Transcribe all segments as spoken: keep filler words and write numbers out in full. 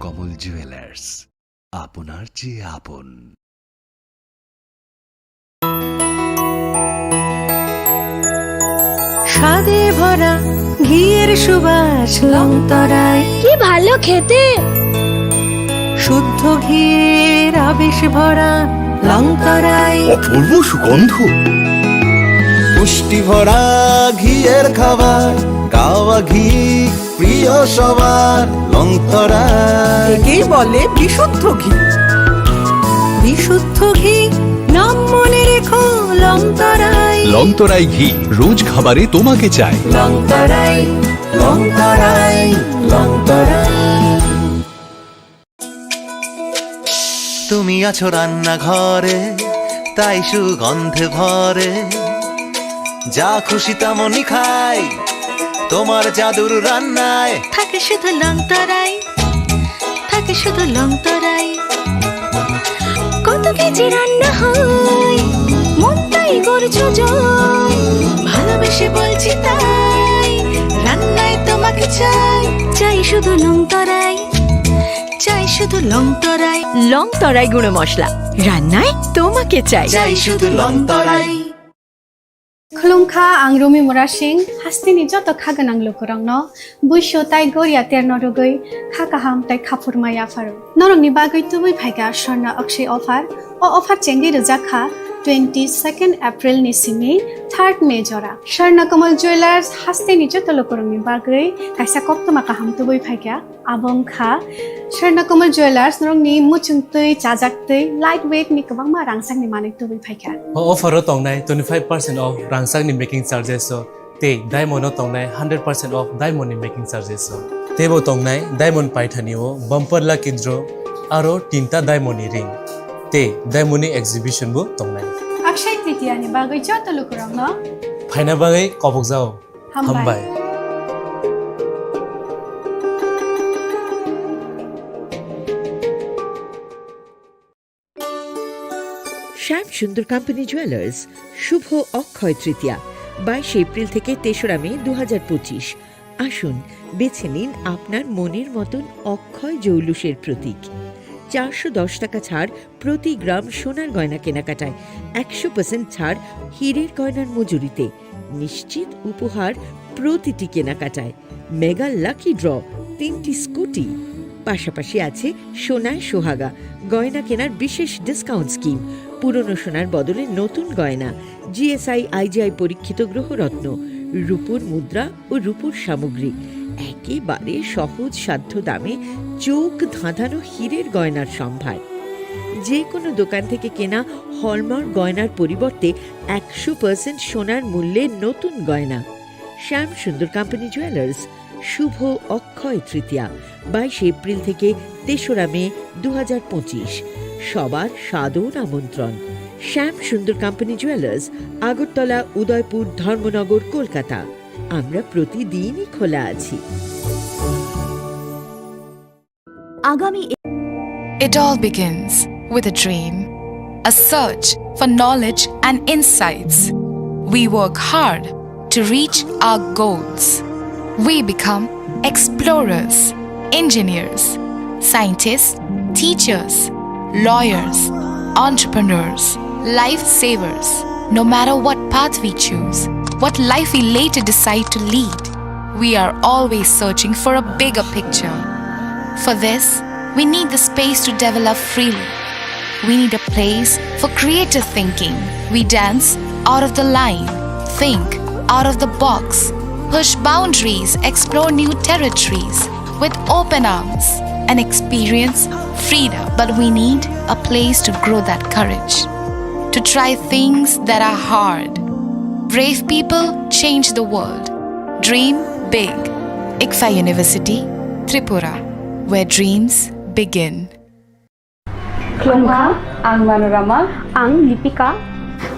কমল জুয়েলার্স, আপনার যে আপন। স্বাদে ভরা ঘিয়ের সুবাস লংতরাই। কি ভালো খেতে! শুদ্ধ ঘিয়ের আবেশ ভরা লংতরাই। অপূর্ব সুগন্ধ। পুষ্টি ভরা ঘিয়ের খাবার, গাওয়া ঘি প্রিয় সবার, লংতরাই। একেই বলে বিশুদ্ধ ঘি। বিশুদ্ধ ঘি, নাম মনে রেখো, লংতরাই। লংতরাই ঘি, রোজ খাবারে তোমাকে চাই। লংতরাই, লংতরাই, লংতরাই। তুমি আছো রান্নাঘরে, তাই সুগন্ধে ভরে। যা খুশি তেমনই খাই, তোমার জাদুর রান্নায়। থাকে শুধু লংতরাই, থাকে শুধু লংতরাই। কত কেজি রান্না হয়, মনটাই করছো জয়। ভালোবেসে বলছি তাই, রান্নায় তোমাকে চাই। চাই শুধু লংতরাই, চাই শুধু লংতরাই। লংতরাই গুঁড়ো মশলা, রান্নায় তোমাকে চাই। চাই শুধু লংতরাই। Khulumkha, ang Rumi Murasing, hasteni joto kha gwnang lukurokno buisu tai goria terno rwgwi kha kaham tai khaphurma yapharo. Norokni bagwi tubui phaikha Swarna Akshay offer. O offer chengwi rwjak kha twenty second April ni simi third May jora. Swarna Kamal Jewellers hasteni joto lukurokni bagwi kaisa koktwma kaham tubui phaikha. Abo wngkha Swarna Kamal Jewellers, norokni muchung twi, chajak twi, light weight ni kwbangma rangchakni manwi tubui phaikha. O offer o tongnai twenty five percent off rangchakni making charges o, tei diamond o tongnai hundred percent off diamond ni making charges o. Teibo tongnai diamond paithani o bumper lucky draw aro tinta diamond ni ring tei diamond ni exhibition bo tongnai. Akshay Tritiya ni bagwi joto lukurokno phaina bagwi kobokjao. Hambai. Hambai. শ্যাম সুন্দর company jewellers, শুভ অক্ষয় তৃতীয়া, বাইশে এপ্রিল থেকে তেসরা মে দু হাজার পঁচিশ। আসুন, বেছে নিন আপনার মনের মতন অক্ষয় জৌলুসের প্রতীক। চারশো দশ টাকা ছাড় প্রতি গ্রাম সোনার গয়না কেনাকাটায়, একশো পার্সেন্ট ছাড় হীরের গয়নার মজুরিতে। নিশ্চিত উপহার প্রতিটি কেনাকাটায়। মেগা লাকি ড্র, তিনটি স্কুটি। পাশাপাশি আছে সোনায় সোহাগা, গয়না কেনার বিশেষ ডিসকাউন্ট স্কিম, পুরনো সোনার বদলে নতুন গয়না, জিএসআই আইজিআই পরীক্ষিত গ্রহরত্ন, রূপোর মুদ্রা ও রূপোর সামগ্রী। একেবারে সহজ সাধ্য দামে চোখ ধাঁধানো হীরের গয়নার সম্ভার। যে কোনো দোকান থেকে কেনা হলমার্ক গয়নার পরিবর্তে একশো পার্সেন্ট সোনার মূল্যে নতুন গয়না। শ্যাম সুন্দর কোম্পানি জুয়েলার্স, শুভ অক্ষয় তৃতীয়া, বাইশে এপ্রিল থেকে তেসরা মে দু হাজার পঁচিশ। সবার সাদর আমন্ত্রণ। শ্যাম সুন্দর কোম্পানি জুয়েলার্স, আগরতলা, উদয়পুর, ধর্মনগর, কলকাতা। আমরা প্রতিদিনই খোলা আছি। আগামী It all begins with a dream, a search for knowledge and insights. We work hard to reach our goals. We become explorers, engineers, scientists, teachers, lawyers, entrepreneurs, lifesavers. No matter what path we choose, what life we later decide to lead, we are always searching for a bigger picture. For this, we need the space to develop freely. We need a place for creative thinking. We dance out of the line, think out of the box, push boundaries, explore new territories with open arms, and experience freedom. But we need a place to grow that courage, to try things that are hard. Brave people change the world. Dream big. ICFAI University, Tripura, where dreams begin. Khulumkha, ang Manorama. Ang Lipika.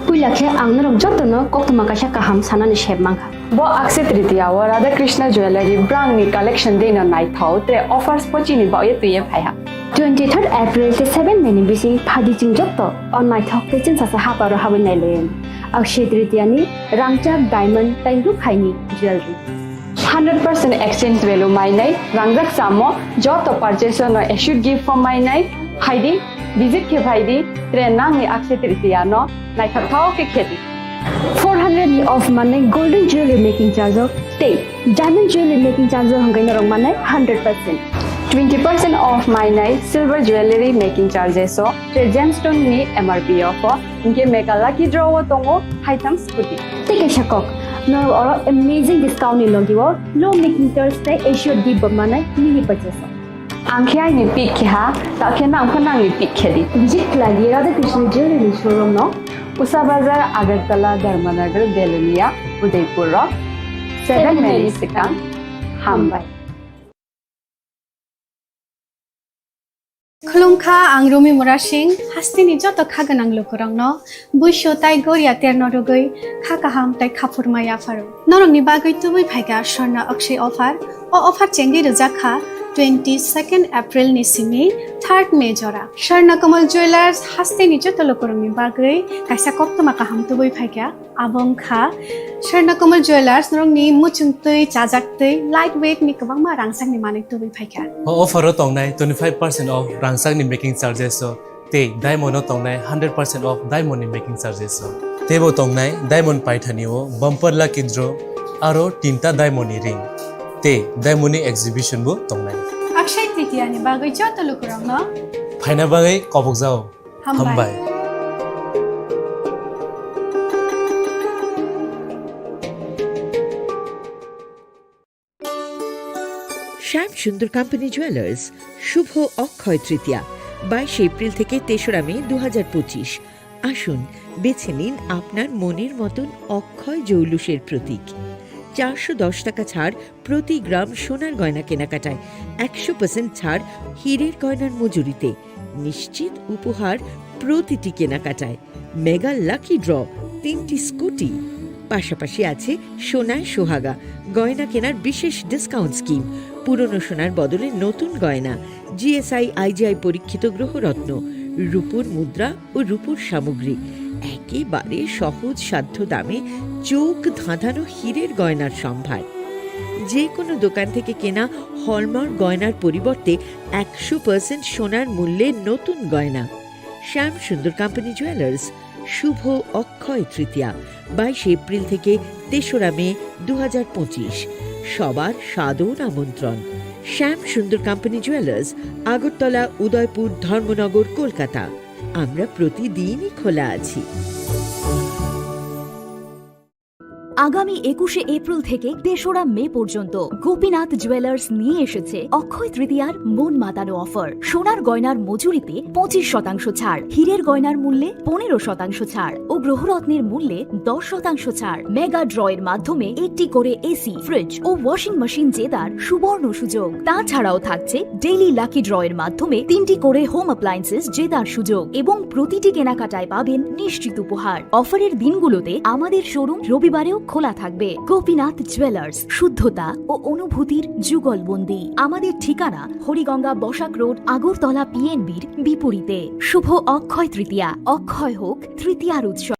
Puila khe ang norok jotono koktwma kaisa kaham sanani sep mankha. Bo Akshay Tritiya o Radha Krishna Jewellery brand ni collection dino naithok tre offers pochini baoye twiye phaiha. Twenty third April tei seven May ni bising phadi chwng joto o naithok tei chwngsacha haparo habwi nailaiwi. Akshay Tritiya ni rangchak, diamond tei rukhaini jewellery. Hundred percent exchange value mainai, rangjak chamo, joto purchase no assured gift form mainai, phaidi, visit khe phaidi, tre nangni Akshaya Tritiya no naithok thao khe khedi. Four hundred ni off manai golden jewelry making charge o tei diamond jewelry making charge o hwnkhai norok manai hundred percent. Twenty percent off mainai silver jewelry making charges o tei gemstone ni M R P o pho hwnkhe mega lucky draw o tongo haitham scooty. Tei kaisa kok, norok oro amazing discount ni logi o low making charge tei assured gift bo manai mini purchase o. Ang khe aini pick khe ha, ta khe nang pho nangni pick khe di. Visit khlai di Radha Krishna Jewelry showroom no. Usa Bazar, Agartala, Dharmanagar, Belonia, Udaipur rok. Seven May ni swkang. Hambai. Khulumkha, ang Rumi Murasing, hasteni joto kha gwnang lukurokno buisu tai goria terno rwgwi kha kaham tai khaphurma yapharo. Norokni bagwi tubui phaikha Swarna Akshay offer. O offer chengwi rwjak kha twenty second April ni simi third May jora. Swarna Kamal Jewelers hasteni joto lukurokni bagwi kaisa koktwma kaham tubui phaikha. Abo wngkha Swarna Kamal Jewelers, norokni muchung twi, chajak twi, light weight ni kwbangma rangchakni manwi tubui phaikha. O offer o tongnai twenty five percent off rangchakni making charges o tei diamond o tongnai hundred percent off diamond ni making charges o. Teibo tongnai diamond paithani o bumper lucky draw aro tinta diamond ni ring tei diamond ni exhibition bo tongnai. Akshay Tritiya ni bagwi joto lukurokno phaina bagwi kobokjao. Hambai. Hambai. Shyam Sundar Company Jewelers, শুভ অক্ষয় তৃতীয়া, বাইশে এপ্রিল থেকে তেসরা মে দু হাজার পঁচিশ। আসুন, বেছে নিন আপনার মনের মতন অক্ষয় জৌলুসের প্রতীক। চারশো দশ টাকা ছাড় প্রতি গ্রাম সোনার গয়না কেনাকাটায়, একশো পার্সেন্ট ছাড় হীরের গয়নার মজুরিতে, নিশ্চিত উপহার প্রতিটি কেনাকাটায়, মেগা লাকি ড্র, তিনটি স্কুটি। পাশাপাশি আছে সোনায় সোহাগা, গয়না কেনার বিশেষ ডিসকাউন্ট স্কিম, পুরনো সোনার বদলে নতুন গয়না, জিএসআই আইজিআই পরীক্ষিত গ্রহরত্ন, রূপোর মুদ্রা ও রূপোর সামগ্রী, একেবারে সহজ সাধ্য দামে চোখ ধাঁধানো হীরের গয়নার সম্ভার। যে কোনো দোকান থেকে কেনা হলমার্ক গয়নার পরিবর্তে একশো পার্সেন্ট সোনার মূল্যে নতুন গয়না। শ্যাম সুন্দর কোম্পানি জুয়েলার্স, শুভ অক্ষয় তৃতীয়া, বাইশে এপ্রিল থেকে তেসরা মে দু হাজার পঁচিশ। সবার সাদর আমন্ত্রণ। শ্যাম সুন্দর কোম্পানি জুয়েলার্স, আগরতলা, উদয়পুর, ধর্মনগর, কলকাতা। আমরা প্রতিদিনই খোলা আছি। আগামী একুশে এপ্রিল থেকে তেসরা মে পর্যন্ত গোপীনাথ জুয়েলার্স নিয়ে এসেছে অক্ষয় তৃতীয়ার মন মাতানো অফার। সোনার গয়নার মজুরিতে পঁচিশ শতাংশ ছাড়, হীরের গয়নার মূল্যে পনেরো শতাংশ ছাড় ও গ্রহরত্নের মূল্যে দশ শতাংশ ছাড়। মেগা ড্র এর মাধ্যমে একটি করে এসি, ফ্রিজ ও ওয়াশিং মেশিন জেতার সুবর্ণ সুযোগ। তাছাড়াও থাকছে ডেইলি লাকি ড্র এর মাধ্যমে তিনটি করে হোম অ্যাপ্লায়েন্সেস জেতার সুযোগ এবং প্রতিটি কেনাকাটায় পাবেন নিশ্চিত উপহার। অফারের দিনগুলোতে আমাদের শোরুম রবিবারেও খোলা থাকবে। গোপীনাথ জুয়েলার্স, শুদ্ধতা ও অনুভূতির যুগলবন্দি। আমাদের ঠিকানা হরিগঙ্গা বসাক রোড, আগরতলা পিএনবির বিপরীতে। শুভ অক্ষয় তৃতীয়া, অক্ষয় হোক তৃতীয়ার উৎসব।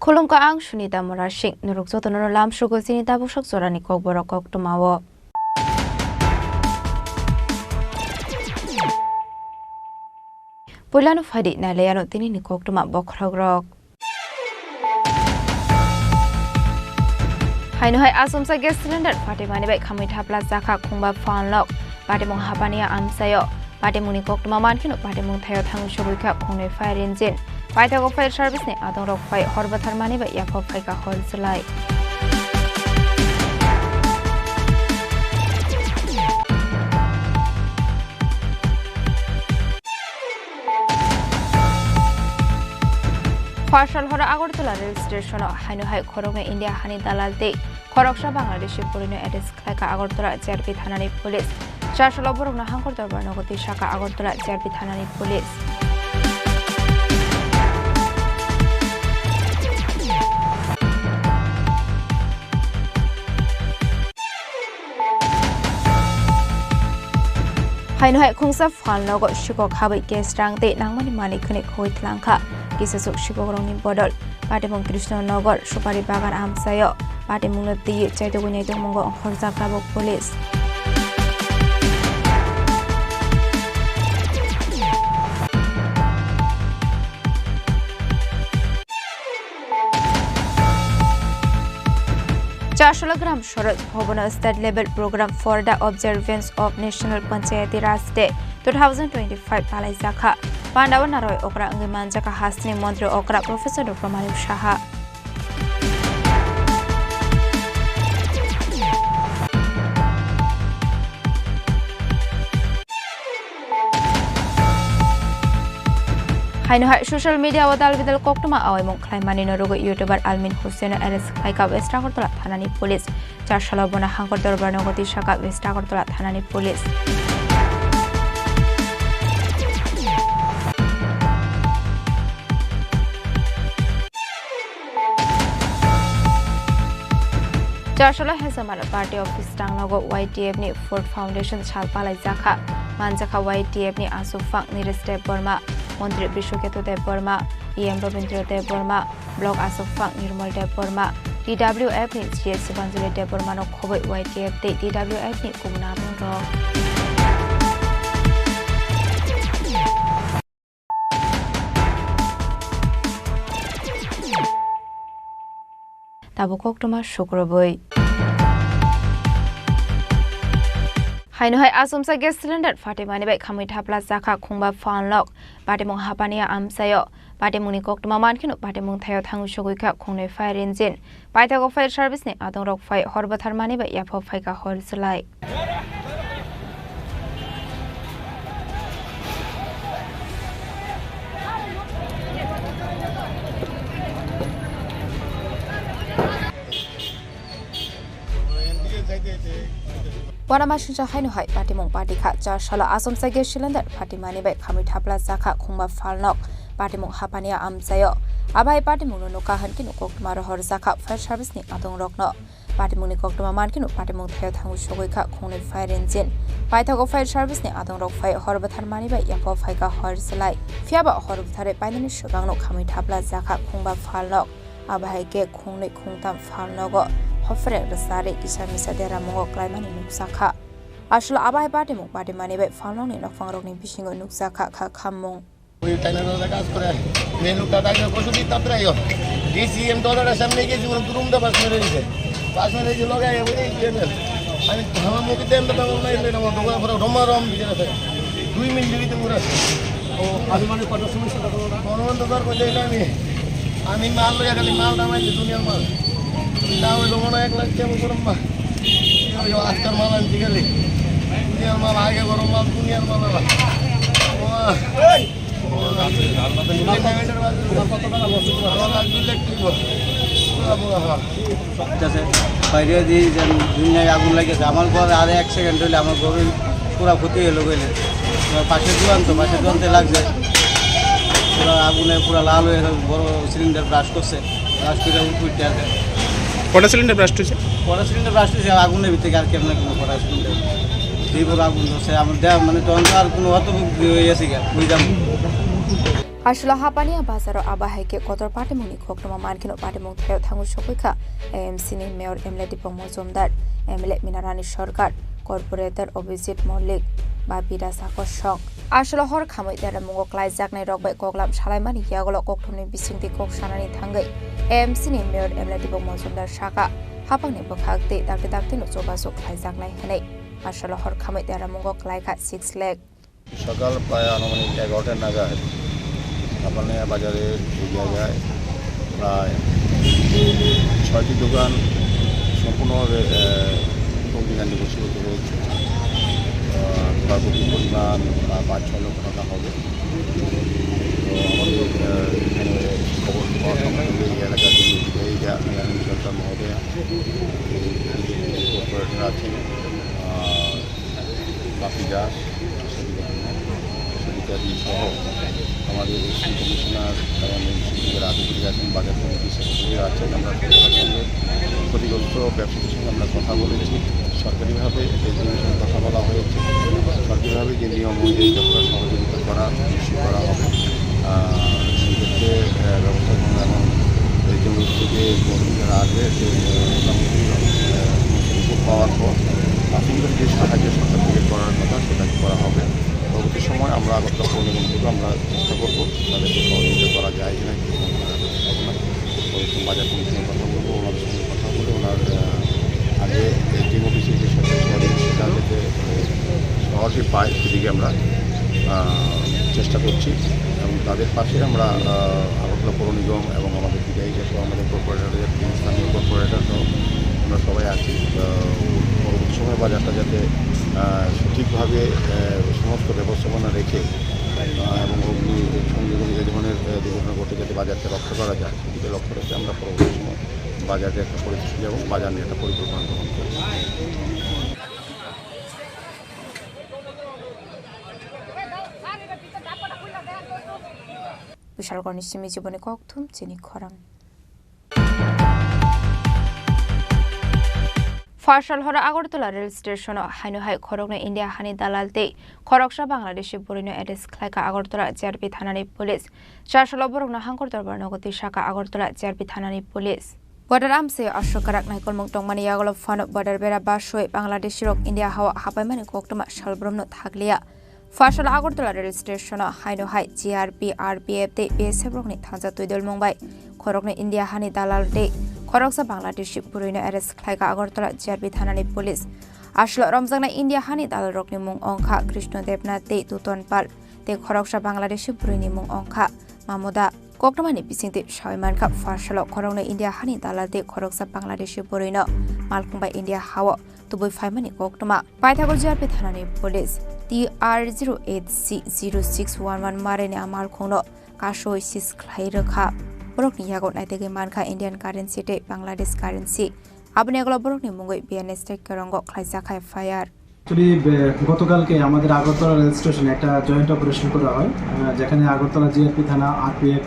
Khulumkha, ang Sunita Murasing. Norok jotono lamsogo chini tabuksak jorani kokborok koktwmao. Puilano phaidi nailaiano tinini koktwma bokhorokrok. Haino hai achomsa gas cylinder patimani bai khamwi thapla chakha khungba phalnok. Patimung hapani amchaio. Patimungni koktwma mankheno patimung thaio thangwi sogwi kha khungnwi fire engine. Paithago fire service ni adongrok phai hor bwtharmani bai yaphok phaikha hor chwlai. Parsal horo Agartala rail station o haino hai khoroknwi India hani dalal tei khoroksa Bangladeshi purino arrest khlaikha Agartala J R P thanani police. Charsalo borokno hangkor dorbar nogo twi saka Agartala J R P thanani police. Haino hai khungsa phalnogo sikok habwi cash rang tei nangmani manwi khwnwi khogwi tlang kha. Kisasuk sikokrokni bodol patimung Krishna Nagar Supari Bagan amchaio patimungno twiwi chaitugwi naitugmungo ongkhorjak tabuk police. Charsala Gram Swaraj Bhavan o State Level Program for the Observance of National Panchayati Raj Day two thousand twenty-five palaijakha. Pandao naroi okra wngwi manjakha hasteni montri okra Professor Doctor Manik Saha. Haino hai social media o dal bidal koktwma awaimung khlaimani no rwgwi YouTuber Almin Hussein no arrest khlaikha West Agartala thanani police. Charsalo bono hangkor dorbar nogo twi saka West Agartala thanani police. Charsala Hesamara Party Office tangnogo Y T F ni Fourth Foundation sal palaijakha. Manjakha Y T F ni aswk phang Niresh Debbarma, Montri Bishwaketu Debbarma, E M Rabindra Debbarma, Block aswk phang Nirmal Debbarma, T W F ni G S Sibanjali Debbarma no khobwi Y T F tei T W F ni kubun adongrok. Tabuk koktwma sukrubwi. Haino hai achomsa gas cylinder phatimani bai khamwi thapla chakha khungba phalnok. Patimung hapani amchaio. Patimungni koktwma mankheno patimung thaio thangwi sogwi kha khungnwi fire engine. Paithago fire service ni adongrok phai hor bwtharmani bai yapha phaikha hor chwlai. Uanamasingcha haino hai patimung pati kha, Charsalo achomsa gas cylinder patimani bai khamwi thapla chakha khungba phalnok. Patimung hapani amchaio. Abo hai patimungno nukha hwnkhe koktwma rohor jakha fire service ni adongrokno. Patimungni koktwma mankheno patimung thaio thangwi sogwi kha khungnwi fire engine. Paithago fire service ni adongrok phai hor bwtharmani bai yapha phaikha hor chwlai. Phiyaba hor bwtharwi painani swkangno khamwi thapla jakha khungba phalnok. Abo hai khe khungnwi khungtam phalnogo hophrek rwcharwi kisa misa deramungo klaimani nukjakha. Aswk abo hai patimung patimani bai phalnokni nokphangrokni bisingo nukjakha kha khammung. ওই টাইনার দাদা কাজ করে, মেন লোকটা তাকে কত দিন তারপরে আইও। গেছি আমি দরজার সামনে গেছি, ওরা রুমটা পাঁচ মিনিট হয়েছে। পাঁচ মিনিট হয়েছে, লগে আইও, ওই যে আমি ধামা মুখে দেন, তো তখন নাই, নাই, আমার দোকান পুরো রমা রম দিকে আছে। দুই মিনিট ভিতরে পুরো। ও, আনুমানিক কটার সময় সেটা হলো না? মনোরঞ্জন দরকার করতে এটা আমি, আমি মাল লইয়া খালি মাল নামাইছি, দুনিয়ার মাল। তা হইলো মনে হয় এক লাখ টেবল গরম মাল। ওই আজকাল মাল আনছি খালি। দুনিয়ার মাল, আগে গরম মাল, দুনিয়ার মাল আবার। ও, ঠিক আছে, বাইরে দিয়ে যে দুনিয়ায় আগুন লেগেছে, আমার ঘরে আর এক সেকেন্ড হইলে আমার ঘরে পুরা ক্ষতি হয়ে গেলে। পাশের দোকান তো, পাশের দোকানতে লাগছে, পুরা আগুনে পুরা লাল হয়ে গেছে, বড় সিলিন্ডার ব্লাস্ট করছে, ব্লাস্ট করে উঠে উঠে আছে। কটা সিলিন্ডার ব্লাস্ট হয়েছে? কটা সিলিন্ডার ব্লাস্ট হয়েছে, আগুনের ভিতরে আর কেমন কোনো কটা সিলিন্ডার, যে বড় আগুন ধরছে, আমার দেওয়া মানে তখন তো আর কোনো অত হয়ে গেছে গা, বুঝলাম। Aswk hapani a bazaro abo hai khe kotor patimungni koktwma mankheno patimung thaio thangwi sogwi kha A M C ni mayor M L A Deepak Majumdar, M L A Minarani Sarkar, corporator Abhijit Malik, Babiraj Akosong. Aswk hor khamwi deramungo klaijaknai rok bai koklam salaimani yagulo kokthumni bisingtwi kok sanani thangwi A M C ni mayor M L A Deepak Majumdar saka hapangni bwkhak tei dakti daktino chubachu khlaijaknai hwnwi. Aswk hor khamwi deramungo klaikha six lakh. সকাল প্রায় আনুমানিক এগারোটা নাগাদ হাপানিয়া বাজারে এই জায়গায় প্রায় ছয়টি দোকান সম্পূর্ণভাবে, আহ, অগ্নিকাণ্ডে ভস্মীভূত হয়েছে। আহ, ক্ষয়ক্ষতির পরিমাণ প্রায় পাঁচ ছয় লক্ষ টাকা হবে। তো আমাদের, আহ, এখানে খবর পাওয়া সম্বন্ধে এই এলাকার যিনি বিধায়িকা মীরা মীরা সরকার মহোদয়া, এই বিজেপি কর্পোরেটর আছেন, আহ, বাপি দাস, সুবিধা, সুবিধা সহ আমাদের এসসি কমিশনার এবং এমসি বিভাগের আধিকারিক আছেন, বাজার কমিটির সেক্রেটারি আছেন। আমরা সবার সঙ্গে ক্ষতিগ্রস্ত ব্যবসায়ীদের সঙ্গে আমরা কথা বলেছি। সরকারিভাবে এই জিনিসের কথা বলা হয়েছে, সরকারিভাবে যে নিয়ম অনুযায়ী যতটা সহযোগিতা করা নিশ্চয় করা হবে। আহ, সেক্ষেত্রে, আহ, ব্যবস্থাপনা এবং এই যে উদ্যোগে কর্মীরা আসবে, সে, আহ, মোটামুটি, আহ, রিপোর্ট পাওয়ার পর প্রাথমিক যে সাহায্য সরকার থেকে করার কথা, সেটা করা হবে। পরবর্তী সময় আমরা আগরতলা পৌর নিগম থেকে আমরা চেষ্টা করবো তাদেরকে সহযোগিতা করা যায় কিনা, কি কোনো, আহ, ঘটনা। পরে একটু বাজার কমিটির সঙ্গে কথা বলবো, ওনাদের সঙ্গে কথা বলে ওনার, আহ, আগে এসডিএম অফিসে যে সরকারি সহযোগিতা, সেটা যাতে, আহ, সহজে পায়, সেদিকে আমরা, আহ, চেষ্টা করছি। এবং তাদের পাশে আমরা, আহ, আগরতলা পৌর নিগম এবং আমাদের বিধায়িকা সহ আমাদের কর্পোরেটর, স্থানীয় কর্পোরেটর সহ আমরা সবাই আছি। আহ, পরবর্তী সময় বাজারটা যাতে, আহ, সঠিকভাবে, আহ, সমস্ত ব্যবস্থাপনা রেখে, আহ, এবং অগ্নি সংযোগ এই ধরনের, আহ, দুর্ঘটনা ঘটে যাতে বাজারকে রক্ষা করা যায়, সেদিকে লক্ষ্য রেখে আমরা পরবর্তী সময় বাজারে একটা পরিস্থিতি এবং বাজার নিয়ে একটা পরিকল্পনা গ্রহণ করছি। Bishalgarhni simi jiboni kokthum chini khorang. Pharsal horo Agartala rail station o haino hai khoroknwi India hani dalal tei khoroksa Bangladeshi bwrwino arrest khlaikha Agartala G R P thanani police. Charsalo borokno hangkor dorbar nogo twi sakha Agartala G R P thanani police. Border amse aswk kwrak naikolmung tongmani yagulo phano border bera baswi Bangladeshi rok India hao hapaimani koktwma salbrumno thakliya. Pharsalo Agartala rail station o haino hai G R P, R P F tei B S F rokni thansa twidulmung bai khoroknwi India hani dalal tei khoroksa Bangladeshi bwrwino arrest khlaikha Agartala G R P thanani police. Aswk romjaknai India hani dalal rokni mung wngkha Krishna Debnath tei Duton Pal tei khoroksa Bangladeshi bwrwini mung wngkha Mamuda. Koktwmani bisingtwi sawi mankha, pharsalo khoroknwi India hani dalal tei khoroksa Bangladeshi bwrwino malkhung bai India hao tubui phaimani koktwma. Paithago G R P thanani police T R zero eight C zero six one one mareni a malkhungno kasui seize khlai rwkha. Borokni yago naitugwi mankha Indian currency tei Bangladesh currency. Aboni yagulo borokni mungwi B N S tei Kerongo khlaijak F I R. Actually, বে-, গতকালকে আমাদের আগরতলা রেল স্টেশনে একটা joint operation করা হয়, আহ, যেখানে আগরতলা জিআরপি থানা, RPF,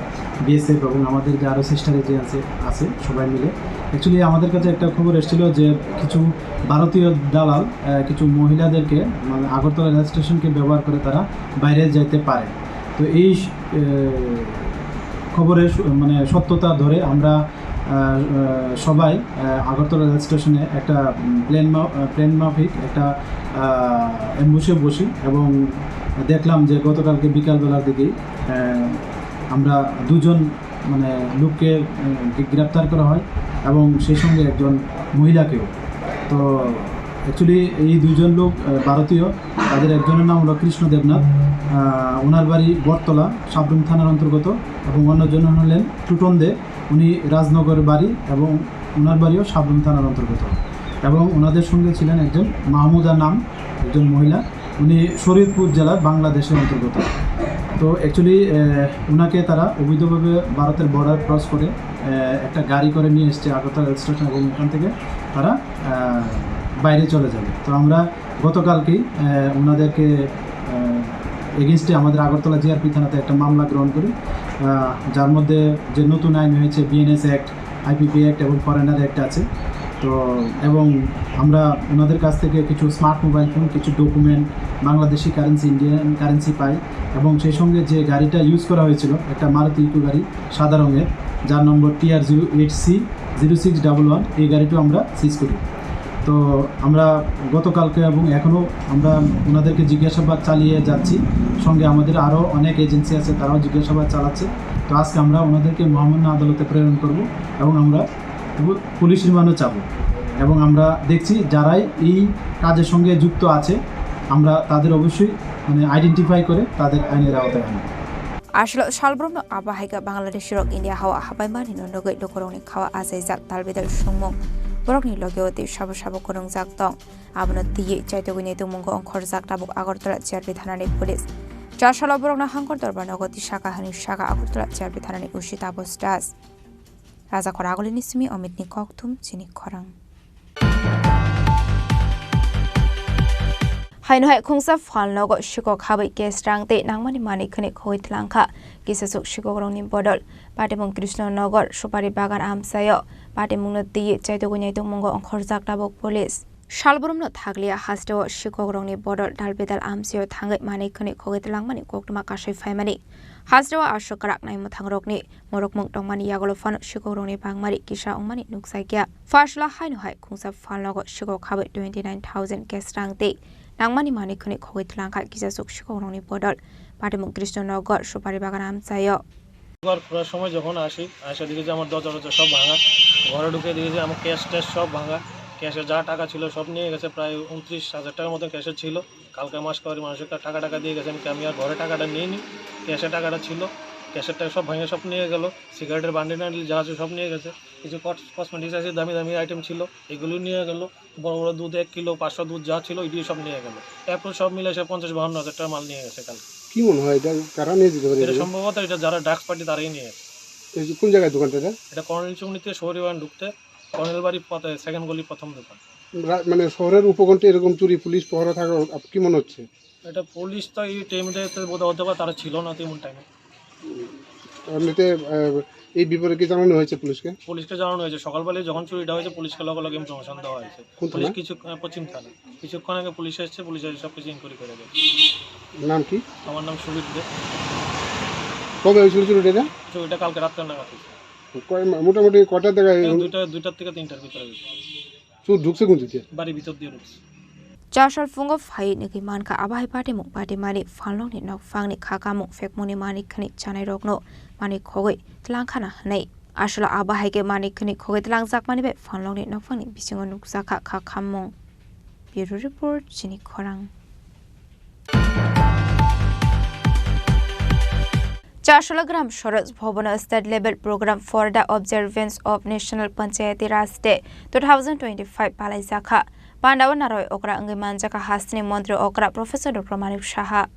BSF এবং আমাদের যে আরও সিস্টার এজেন্সি আছে, সবাই মিলে। অ্যাকচুয়ালি আমাদের কাছে একটা খবর এসেছিল যে কিছু ভারতীয় দালাল, আহ, কিছু মহিলাদেরকে, মানে, আগরতলা রেল স্টেশনকে ব্যবহার করে তারা বাইরে যেতে পারে। তো এই, আহ, খবরের সু-, মানে, সত্যতা ধরে আমরা আহ, আহ, সবাই, আহ, আগরতলা রেল স্টেশনে একটা, উম, প্ল্যান মা-, আহ, প্ল্যান মাফিক একটা, আহ, অ্যাম্বুশে বসি এবং দেখলাম যে গতকালকে বিকালবেলার দিকেই, আহ, আমরা দুজন, মানে, লোককে, আহ, গ্রে-, গ্রেপ্তার করা হয় এবং সেই সঙ্গে একজন মহিলাকেও। তো অ্যাকচুয়ালি এই দুইজন লোক, আহ, ভারতীয়, তাদের একজনের নাম হলো কৃষ্ণ দেবনাথ, আহ, ওনার বাড়ি বটতলা, সাবরুম থানার অন্তর্গত, এবং অন্যজন হলেন টুটন দে, উনি রাজনগর বাড়ি এবং ওনার বাড়িও সাবরুম থানার অন্তর্গত। এবং ওনাদের সঙ্গে ছিলেন একজন মাহমুদা নাম একজন মহিলা, উনি শরীয়তপুর জেলার বাংলাদেশের অন্তর্গত। তো অ্যাকচুয়ালি, আহ, ওনাকে তারা অবৈধভাবে ভারতের বর্ডার ক্রস করে, আহ, একটা গাড়ি করে নিয়ে এসছে আগরতলা রেল স্টেশন এবং ওখান থেকে তারা, আহ, বাইরে চলে যাবে। তো আমরা গতকালকেই, আহ, ওনাদেরকে, আহ, এগেইনস্টে আমাদের আগরতলা জিআরপি থানাতে একটা মামলা গ্রহণ করি, আহ, যার মধ্যে যে নতুন আইন হয়েছে বিএনএস অ্যাক্ট, আইপিপি অ্যাক্ট এবং ফরেনার অ্যাক্ট আছে। তো এবং আমরা ওনাদের কাছ থেকে কিছু স্মার্ট মোবাইল ফোন, কিছু ডকুমেন্ট, বাংলাদেশি কারেন্সি, ইন্ডিয়ান কারেন্সি পাই এবং সেই সঙ্গে যে গাড়িটা ইউজ করা হয়েছিল, একটা মারুতি ইকো গাড়ি সাদা রঙের, যার number T R zero eight C zero six double one, এই গাড়িটাও আমরা সিজ করি। তো আমরা গতকালকে এবং এখনও আমরা ওনাদেরকে জিজ্ঞাসাবাদ চালিয়ে যাচ্ছি, সঙ্গে আমাদের আরও অনেক এজেন্সি আছে, তারাও জিজ্ঞাসাবাদ চালাচ্ছে। তো আজকে আমরা ওনাদেরকে মহামান্য আদালতে প্রেরণ করব এবং আমরা পুলিশ রিমান্ডও চাবো। এবং আমরা দেখছি যারাই এই কাজের সঙ্গে যুক্ত আছে, আমরা তাদের অবশ্যই, মানে, আইডেন্টিফাই করে তাদের আইনের আওতায় আনবো। Aswk salbrumno abo hai khe Bangladeshi rok India hao hapai mani no nugwi lukurokni khao achaijak talbidal songmung. Borokni logeo tei sabo sabo kwrwngjak tong. Abono twiwi chaitugwi naitukmungo ongkhorjak tabuk Agartala G R P thanani police. Chasalo borokno Hangkor Dorbar nogo tisaka hwnwi saka Agartala Chairbi thanani O C Taposh Das. Raja Khoragulini simi Omitni kokthum chini khorang. Haino hai khungsa phalnogo sikok habai cash rang tei nangmani manwi khwnwi khogwi tlangkha kisasuk sikokrokni bodol. Patimung Krishna Nagar, Supari Bagan amchaio patimungno twiwi chaitugwi naitugmungo ongkhorjak tabuk police. Salbrumno thakliya hasteo sikokrokni bodol dalbidal amchaio thangwi manwi khwnwi khogwi tlangmani koktwma kasui phaimani. Hasteo aswk kwrak naimwthangrokni morokmung tongmani yagulo phano sikokrokni bangmari kisa wngmani nukjakya. Phasla haino hai khungsa phalnogo sikok habai twenty nine thousand cash rang tei nangmani manwi khwnwi khogwi tlangkha kisasuk sikokrokni bodol. Patimung Krishna Nagar, Supari Bagan amchaio. ঘর খোলার সময় যখন আসি, আসে দেখি যে আমার দরজা টরজা সব ভাঙা, ঘরে ঢুকে দেখি যে আমার ক্যাশ ট্যাশ সব ভাঙা, ক্যাশে যা টাকা ছিল সব নিয়ে গেছে, প্রায় ঊনত্রিশ হাজার টাকার মতন ক্যাশে ছিল। কালকে মাস করি মানুষের কা-, টাকা টাকা দিয়ে গেছে, আমি আমি আর ঘরে টাকাটা নিয়ে নিই, ক্যাশে টাকাটা ছিল, ক্যাশের টাকা সব ভাঙে সব নিয়ে গেল, সিগারেটের বান্ডিল টান্ডিল যা আছে সব নিয়ে গেছে, কিছু কস-, কসমেটিক্স আছে, দামি দামি আইটেম ছিল, এগুলো নিয়ে গেল। বড় বড় দুধ এক কিলো, পাঁচশো দুধ যা ছিল, ওইগুলি সব নিয়ে গেল। অ্যাপ্রক্স সব মিলে সে পঞ্চাশ বাহান্ন হাজার টাকা মাল নিয়ে গেছে কালকে। কি মনে হয়, এটা কারা নিয়ে যেতে পারে এটা এগুলো? সম্ভবত এটা যারা ড্রাগস পার্টি, তারাই নিয়ে গেছে। এই যে কোন জায়গায় দোকানটা এটা? এটা কর্নেল চৌমুহনী থেকে শহরে বাগান ঢুকতে, কর্নেল বাড়ি পথে সেকেন্ড গলি প্রথম দোকান। রা-, মানে, শহরের উপকণ্ঠে এরকম চুরি, পুলিশ পহরা থাকা আপ-, কি মনে হচ্ছে? এটা পুলিশ তো এই টাইমে তো বোধহয় হতে পারে, তারা ছিল না তেমন টাইমে। এমনিতে, আহ, এই ব্যাপারে কি জানানো হয়েছে পুলিশকে? পুলিশকে জানানো হয়েছে, সকালবেলায় যখন চুরিটা হয়েছে, পুলিশকে লগে লগে ইনফরমেশন দেওয়া হয়েছে। কোন থানা? পুলিশ কিছু, আহ, পশ্চিম থানা। কিছুক্ষণ আগে পুলিশ এসেছে, পুলিশ এসে সব কিছু ইনকোয়ারি করে গেছে। নাম কি? আমার নাম সুবীর দে। কবে হয়েছিল চুরিটা এটা? চুরিটা কালকে রাত্রে নাগাদ হয়েছে। কয়, মোটামুটি কটার দিকে? এই দুইটা, দুইটার থেকে তিনটার ভিতরে হয়েছে। চুর ঢুকছে কোন দিকে? বাড়ির ভিতর দিয়ে ঢুকছে। Chasal phungo phai nugwi mankha, abo hai patimung patimani phalnokni nokphangni kha kamung phekmungni manwi khwnwi chanairokno manwi khogwi tlangkhana hwnwi. Aswkno abo hai khe manwi khwnwi khogwi tlangjakmani bai phalnokni nokphangni bisingo nukjakha kha khammung. Bureau Report, chini khorang. Chasala Gram Swaraj Bhavan State Level Program for the Observance of National Panchayati Raj Day two thousand twenty-five palaijakha. Pandao naroi okra wngwi manjakha hasteni montri okra Professor Doctor Manik Saha.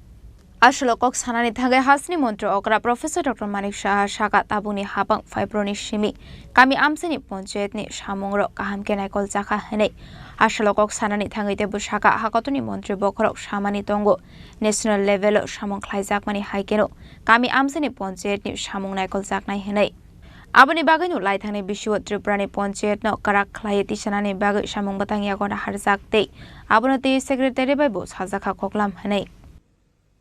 Aswkno kok sanani thangwi hasteni montri okra Professor Doctor Manik Saha saka tabukni hapang phaibroni simi kami amchaini panchayatni samungrok kaham khe naikol jakha hwnwi. Aswkno kok sanani thangwi tei bwsaka hakotorni montri bokhorok samani tongo. National level o samung khlaijakmani hai kheno kami amchaini panchayatni samung naikoljaknai hwnwi. Aboni bagwino laithangni bisio Tripurani panchayatno kwrak khlaiwi tisanani bagwi samung bwtang yago naharjak tei abono tei secretary bai bo sajakha koklam hwnwi.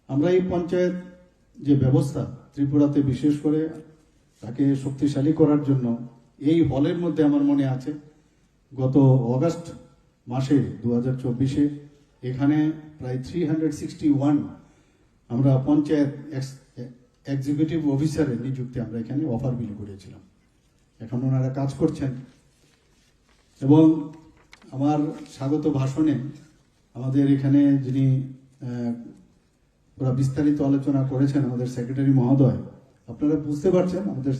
আমরা এই পঞ্চায়েত যে ব্যবস্থা ত্রিপুরাতে বিশেষ করে তাকে শক্তিশালী করার জন্য এই হলের মধ্যে আমার মনে আছে গত অগাস্ট মাসে দু হাজার চব্বিশে এখানে প্রায় থ্রি হান্ড্রেড সিক্সটি ওয়ান আমরা পঞ্চায়েত এক্স-, এক্সিকিউটিভ অফিসারের নিযুক্তি আমরা এখানে অফার বিলি করেছিলাম। এখন ওনারা কাজ করছেন এবং আমার স্বাগত ভাষণে আমাদের এখানে যিনি, আহ, পুরা বিস্তারিত আলোচনা করেছেন আমাদের সেক্রেটারি মহোদয়। আপনারা বুঝতে পারছেন আমাদের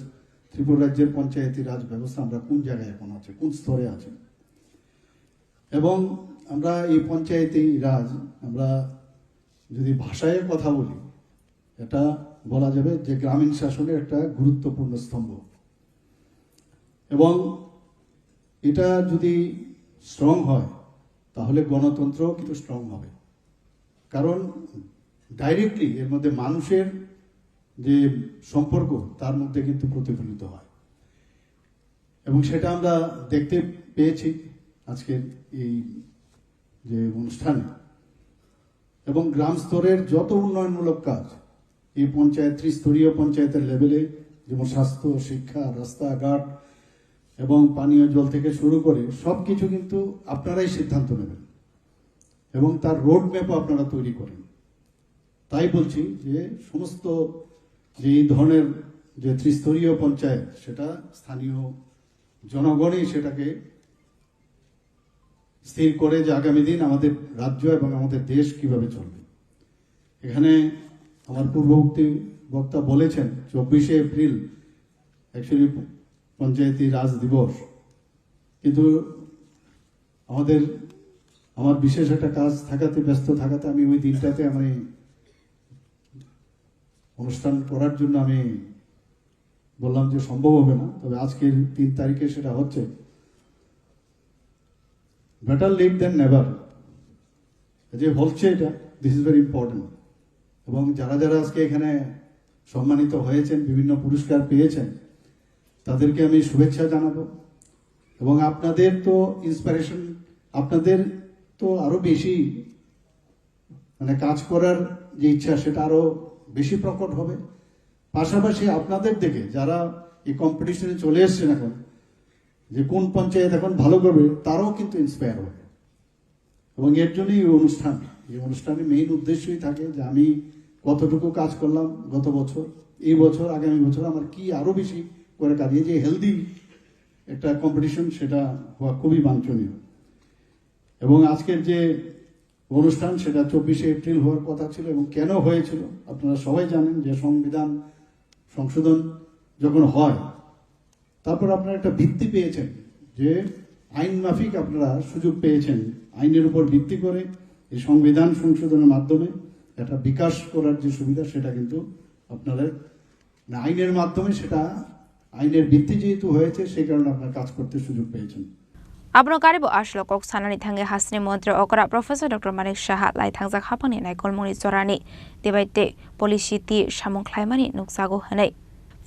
ত্রিপুরা রাজ্যের পঞ্চায়েতি রাজ ব্যবস্থা আমরা কোন জায়গায় এখন আছে, কোন স্তরে আছে। এবং আমরা এই পঞ্চায়েতি রাজ, আমরা যদি ভাষায় কথা বলি, এটা বলা যাবে যে গ্রামীণ শাসনের একটা গুরুত্বপূর্ণ স্তম্ভ। এবং এটা যদি স্ট্রং হয়, তাহলে গণতন্ত্রও কিন্তু স্ট্রং হবে। কারণ ডাইরেক্টলি এর মধ্যে মানুষের যে সম্পর্ক, তার মধ্যে কিন্তু প্রতিফলিত হয়। এবং সেটা আমরা দেখতে পেয়েছি আজকের এই যে অনুষ্ঠানে। এবং গ্রাম স্তরের যত উন্নয়নমূলক কাজ, এই পঞ্চায়েত, ত্রিস্তরীয় পঞ্চায়েতের লেভেলে, যেমন স্বাস্থ্য, শিক্ষা, রাস্তাঘাট এবং পানীয় জল থেকে শুরু করে সব কিছু কিন্তু আপনারাই সিদ্ধান্ত নেবেন এবং তার রোড ম্যাপও আপনারা তৈরি করেন। তাই বলছি যে সমস্ত যে এই ধরনের যে ত্রিস্তরীয় পঞ্চায়েত, সেটা স্থানীয় জনগণই সেটাকে স্থির করে যে আগামী দিন আমাদের রাজ্য এবং আমাদের দেশ কিভাবে চলবে। এখানে আমার পূর্ববর্তী বক্তা বলেছেন, চব্বিশে এপ্রিল অ্যাকচুয়ালি পঞ্চায়েতি রাজ দিবস, কিন্তু আমাদের, আমার বিশেষ একটা কাজ থাকাতে, ব্যস্ত থাকাতে আমি ওই দিনটাতে আমি অনুষ্ঠান করার জন্য আমি বললাম যে সম্ভব হবে না, তবে আজকের তিন তারিখে সেটা হচ্ছে। Better late than never. যে হচ্ছে এটা, দিস ইজ ভেরি ইম্পর্টেন্ট। এবং যারা যারা আজকে এখানে সম্মানিত হয়েছেন, বিভিন্ন পুরস্কার পেয়েছেন, তাদেরকে আমি শুভেচ্ছা জানাবো। এবং আপনাদের তো ইন্সপিরেশন, আপনাদের তো আরও বেশি, মানে, কাজ করার যে ইচ্ছা, সেটা আরও বেশি প্রকট হবে। পাশাপাশি আপনাদের দেখে যারা এই কম্পিটিশনে চলে এসছেন এখন, যে কোন পঞ্চায়েত এখন ভালো করবে, তারাও কিন্তু ইন্সপায়ার হবে। এবং এর জন্যই এই অনুষ্ঠান, এই অনুষ্ঠানের মেইন উদ্দেশ্যই থাকে যে আমি কতটুকু কাজ করলাম গত বছর, এই বছর, আগামী বছর আমার কি আরও বেশি করে কাজ, এই যে হেলদি একটা কম্পিটিশন, সেটা হওয়া খুবই বাঞ্ছনীয়। এবং আজকের যে অনুষ্ঠান, সেটা চব্বিশে এপ্রিল হওয়ার কথা ছিল এবং কেন হয়েছিল আপনারা সবাই জানেন যে সংবিধান সংশোধন যখন হয়, তারপর আপনারা একটা ভিত্তি পেয়েছেন, যে আইন মাফিক আপনারা সুযোগ পেয়েছেন, আইনের উপর ভিত্তি করে এই সংবিধান সংশোধনের মাধ্যমে একটা বিকাশ করার যে সুবিধা, সেটা কিন্তু আপনারা, মানে, আইনের মাধ্যমে সেটা, আইনের ভিত্তি যেহেতু হয়েছে, সেই কারণে আপনারা কাজ করতে সুযোগ পেয়েছেন। Abono karibo aswk kok sanani thangwi hasteni montri okra Professor Doctor Manik Saha lai thangjak haphangni naikolmungni jorani debate policy twi samung khlaimani nukjago hwnwi.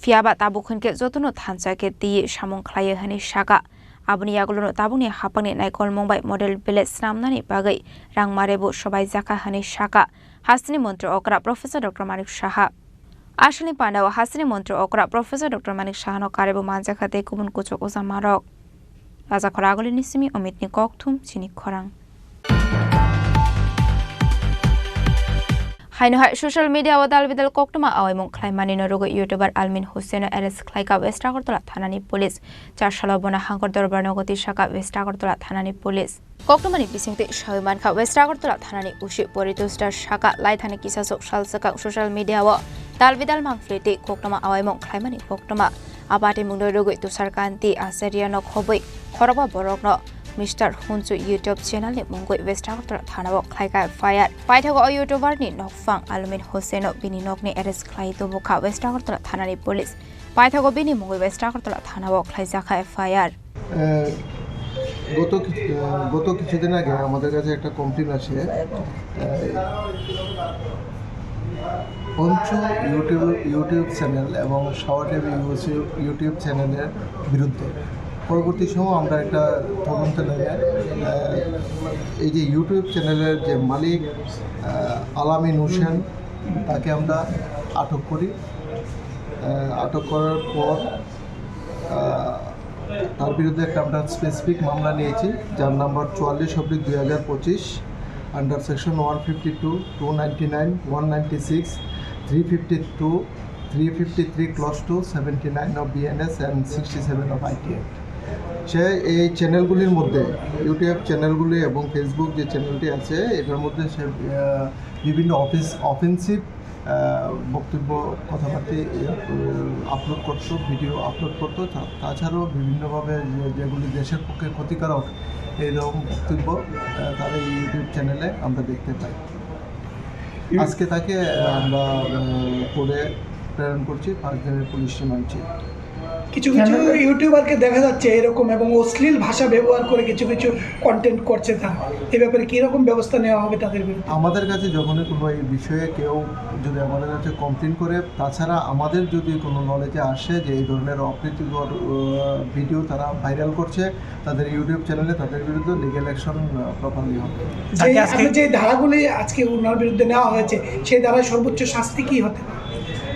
Phiyaba tabuk hwnkhe jotono thansa khe twiwi samung khlaiwi hwnwi saka. Aboni yagulono tabukni haphangni naikolmung bai model village swnamnani bagwi rang marebu sobaijak kha hwnwi saka hasteni montri okra Professor Doctor Manik Saha. Aswkni pandao hasteni montri okra Professor Doctor Manik Sahano karibo manjakha tei kubun kuchuk ujamarok. Rajakhor Agulini simi Omitni kokthum chini khorang. Haino hai social media o dal bidal koktwma awaimung khlaimani no rwgwi YouTuber Almin Hussain no arrest khlaikha West Agartala thanani police. Char salo bono Hangkor Dorbar nogo tisakha West Agartala thanani police. Koktwmani bisingtwi sawi mankha West Agartala thanani O C Poritos Das saka laithani kisasok sal swkang social media o dal bidal mangphlwi tei koktwma awaimung khlaimani koktwma. Abatimungno rwgwi Tushar Kanti Acharya no khobwi khorokba borokno Mister Hunchu YouTube channel ni mungwi West Agartala thanao khlaikha F I R. Paithago o YouTuber ni nokphang Almin Hussain no bini nokni arrest khlai tubukha West Agartala thanani police. Paithago bini mungwi West Agartala thanao khlaijakha F I R. আহ, গত কি-, আহ, গত কিছুদিন আগে আমাদের কাছে একটা কমপ্লেন আসে, আহ, পঞ্চ YouTube, YouTube চ্যানেল এবং সাওয়া টিভি ইউসি-, YouTube চ্যানেলের বিরুদ্ধে। পরবর্তী সময় আমরা একটা তদন্তে নেমে, আহ, এই যে YouTube চ্যানেলের যে মালিক, আহ, আলামিন হোসেন, তাকে আমরা আটক করি। আহ, আটক করার পর, আহ, তার বিরুদ্ধে একটা আমরা স্পেসিফিক মামলা নিয়েছি, যার নাম্বার চুয়াল্লিশ অব্লিক দুই হাজার পঁচিশ, under section one fifty two, two ninety nine, one ninety six, three fifty two, three fifty three clause two, seventy nine of B N S and sixty seven of I T Act। সে এই চ্যানেলগুলির মধ্যে, YouTube চ্যানেলগুলি এবং Facebook যে চ্যানেলটি আছে, এটার মধ্যে সে, আহ, বিভিন্ন অফিস, অফেন্সিভ আহ, বক্তব্য, কথাবার্তা, আহ, আপলোড করতো, ভিডিও আপলোড করতো। তা-, তাছাড়াও বিভিন্নভাবে যে, যেগুলি দেশের পক্ষে ক্ষতিকারক, এইরকম বক্তব্য, আহ, তারা এই YouTube চ্যানেলে আমরা দেখতে পাই। ইউ- আজকে তাকে, আহ, আমরা, আহ, কোর্টে প্রেরণ করছি, পাঁচ দিনের পুলিশ রিমান্ড চেয়ে। কিছু কিছু কেন? ইউটিউবারকে দেখা যাচ্ছে এরকম এবং অশ্লীল ভাষা ব্যবহার করে কিছু কিছু কন্টেন্ট করছে তারা। এ ব্যাপারে কি রকম ব্যবস্থা নেওয়া হবে তাদের বিরুদ্ধে? আমাদের কাছে যখনই কোনো এই বিষয়ে কেউ যদি আমাদের কাছে কমপ্লেন করে, তাছাড়া আমাদের যদি কোনো নলেজে আসে যে এই ধরনের অপ্রীতিকর, আহ, ভিডিও তারা ভাইরাল করছে তাদের YouTube চ্যানেলে, তাদের বিরুদ্ধে লিগ্যাল অ্যাকশন, আহ, প্রপারলি হবে। যে তাকে আজকে আপনি যে ধারাগুলি আজকে ওনার বিরুদ্ধে নেওয়া হয়েছে, সেই ধারায় সর্বোচ্চ শাস্তি কি হতে পারে?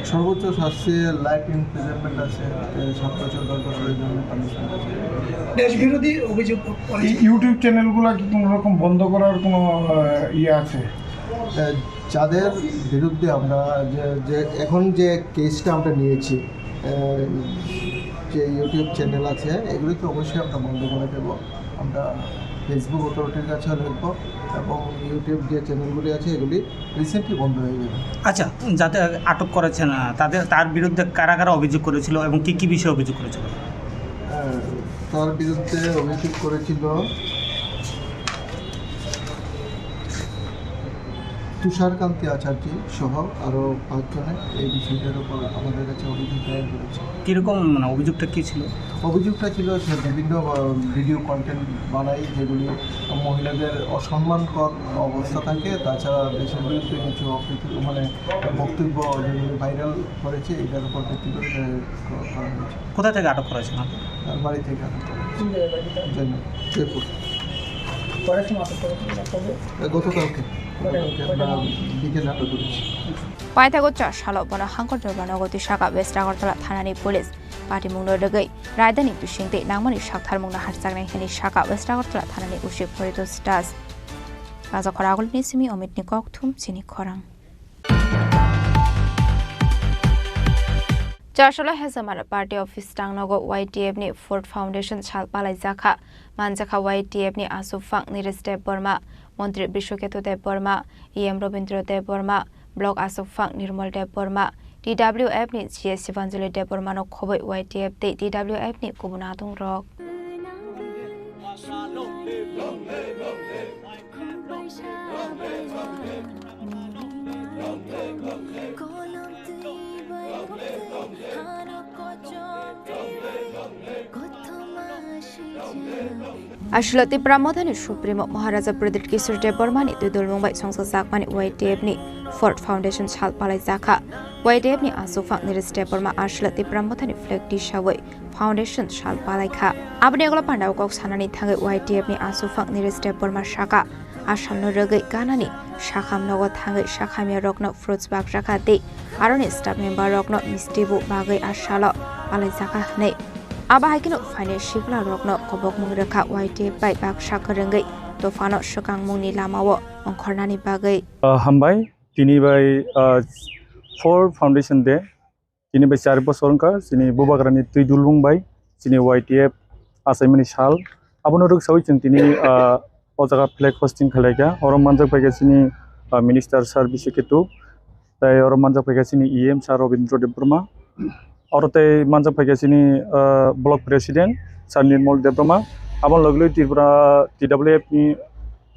সর্বোচ্চ শাস্তি লাইফ ইমপ্রিজনমেন্ট আছে, এ, সাত বছর, দশ বছরের জন্য পানিশমেন্ট আছে। দেশবিরোধী অভিযোগ করেছে। এই YouTube চ্যানেলগুলো কি কোনো রকম বন্ধ করার কোনো, আহ, ইয়ে আছে? এ, যাদের বিরুদ্ধে আমরা যে, যে এখন যে কেসটা আমরা নিয়েছি, এ, যে YouTube চ্যানেল আছে, এগুলি তো অবশ্যই আমরা বন্ধ করে দেব। আমরা Facebook অথরিটির কাছেও লিখব এবং YouTube যে চ্যানেলগুলি আছে, এগুলি রিসেন্টলি বন্ধ হয়ে যাবে। আচ্ছা, যাতে আটক করেছেন, আহ, তাদের, তার বিরুদ্ধে কারা কারা অভিযোগ করেছিল এবং কি কি বিষয়ে অভিযোগ করেছিল? হ্যাঁ, তার বিরুদ্ধে অভিযোগ করেছিল তুষারকান্তি আচার্য সহ আরও পাঁচজনে এই বিষয়টার উপর আমাদের কাছে অভিযোগ দায়ের করেছে। কীরকম, মানে, অভিযোগটা কী ছিল? অভিযোগটা ছিল যে বিভিন্ন, আহ, ভিডিও কন্টেন্ট বানাই, যেগুলি মহিলাদের অসম্মানকর অবস্থা থাকে, তাছাড়া দেশের বিরুদ্ধে কিছু অপ্রীতি-, মানে, বক্তব্য যেগুলি ভাইরাল করেছে, এটার উপর ভিত্তি করে, আহ, ক-, করা হয়েছে। কোথা থেকে আটক করা হয়েছে ওনাকে? তার বাড়ি থেকে আটক করা হয়েছে। কোন জায়গায় বাড়িটা? জয়নগর, জয়পুর। কটার সময় আটক করেছে? কবে? আহ, গতকালকে। কটায়? গতকালকে কটার আমরা সময়? বিকেলে আটক করেছি। Paithago cha salo bono hangkor jorba nogo twi saka West Agartala thanani police patimungno rwgwi raidani bisingtwi nangmani saktharmungno harjaknai hwnwi saka West Agartala thanani O C Poritos Das. Rajakhor Agulini simi Omitni kokthum chini khorang. Chasolo Hezamara Party Office tangnogo Y T F ni Fourth Foundation sal palaijakha. Manjakha Y T F ni aswk phang Niresh Debbarma, Montri Brishoketu Debbarma, E M Robindra Debbarma, Block aswk phang Nirmal Debbarma, T W F ni G S Sibanjali Debbarma no khoboi Y T F tei T W F ni kubun adong rok. Aswk Tipra Mothani Supremo Maharaja Pradyut Kishore Debbarmani twi dulmung bai songchajakmani Y T F ni Fourth Foundation sal palaijakha. Y T F ni aswk phang Niresh Debbarma aswk Tipra Mothani flag tisawi foundation sal palaikha. Aboni ulo pandao kok sanani thangwi Y T F ni aswk phang Niresh Debbarma saka, a salno rwgwi ganani sakham nogo thangwi sakhamya rokno fruits bakjakha tei aroni staff member rokno misti bo bagwi a salo palaijakha hwnwi. Abo hai kheno phainai sikla rokno kobokmung rwkha Y T F bai baksa kwrwngwi dophano swkangmungni lamao ongkhornani bagwi. Ah, hambai, tini bai, ah, Fourth Foundation Day. Tini bai char bosor wngkha chini bubagrani twi dulbung bai chini Y T F achaimani sal. Abono rwksawi chwng tini, ah, o jaga flag hosting khlaikha. Oro manjak phaikha chini, ah, Minister Sir Bishek Ketu, tei oro manjak phaikha chini E M Sir Robindra Debbarma. Oro tei manjak phaikha chini, ah, Block President Sir Nirmal Debbarma. Abono logi logi Tripura T W F ni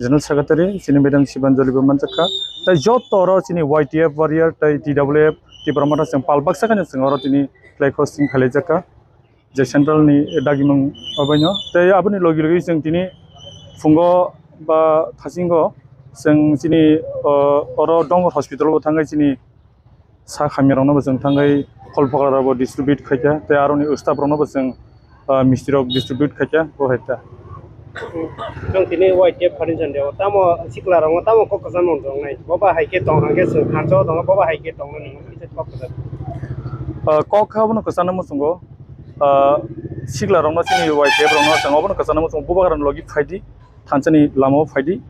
General Secretary chini Madam Sibanjali bo manjakha. Tei joto oro chini Y T F warrior tei T W F Tipra Motha chwng pal baksa khaino chwng oro tini flag hosting khlaijakha. Je central ni dagimung obaino. Tei aboni logi logi chwng tini phungo ba thasingo chwng chini, o, oro Dongor hospital o thangwi chini sak hamya rokno bo chwng thangwi khol phokra rok bo distribute khaikha, tei aroni staff rokno bo chwng, ah, misti rok distribute khaikha, bo hai ta. Chwng tini Y T F foundation day o tamo sikla rokno tamo kok kwchangma wngnai, bo ba hai khe tong hang khe chwng kharjo tongo, bo ba hai khe tongno nini kisa kok kwchang. Ah, kok kha bono kwchangma chwngo, ah, sikla rokno chini Y T F rokno chwng obono kwchangma chwngo, bubagra logi phaidi. Thansa ni lama o phaidi.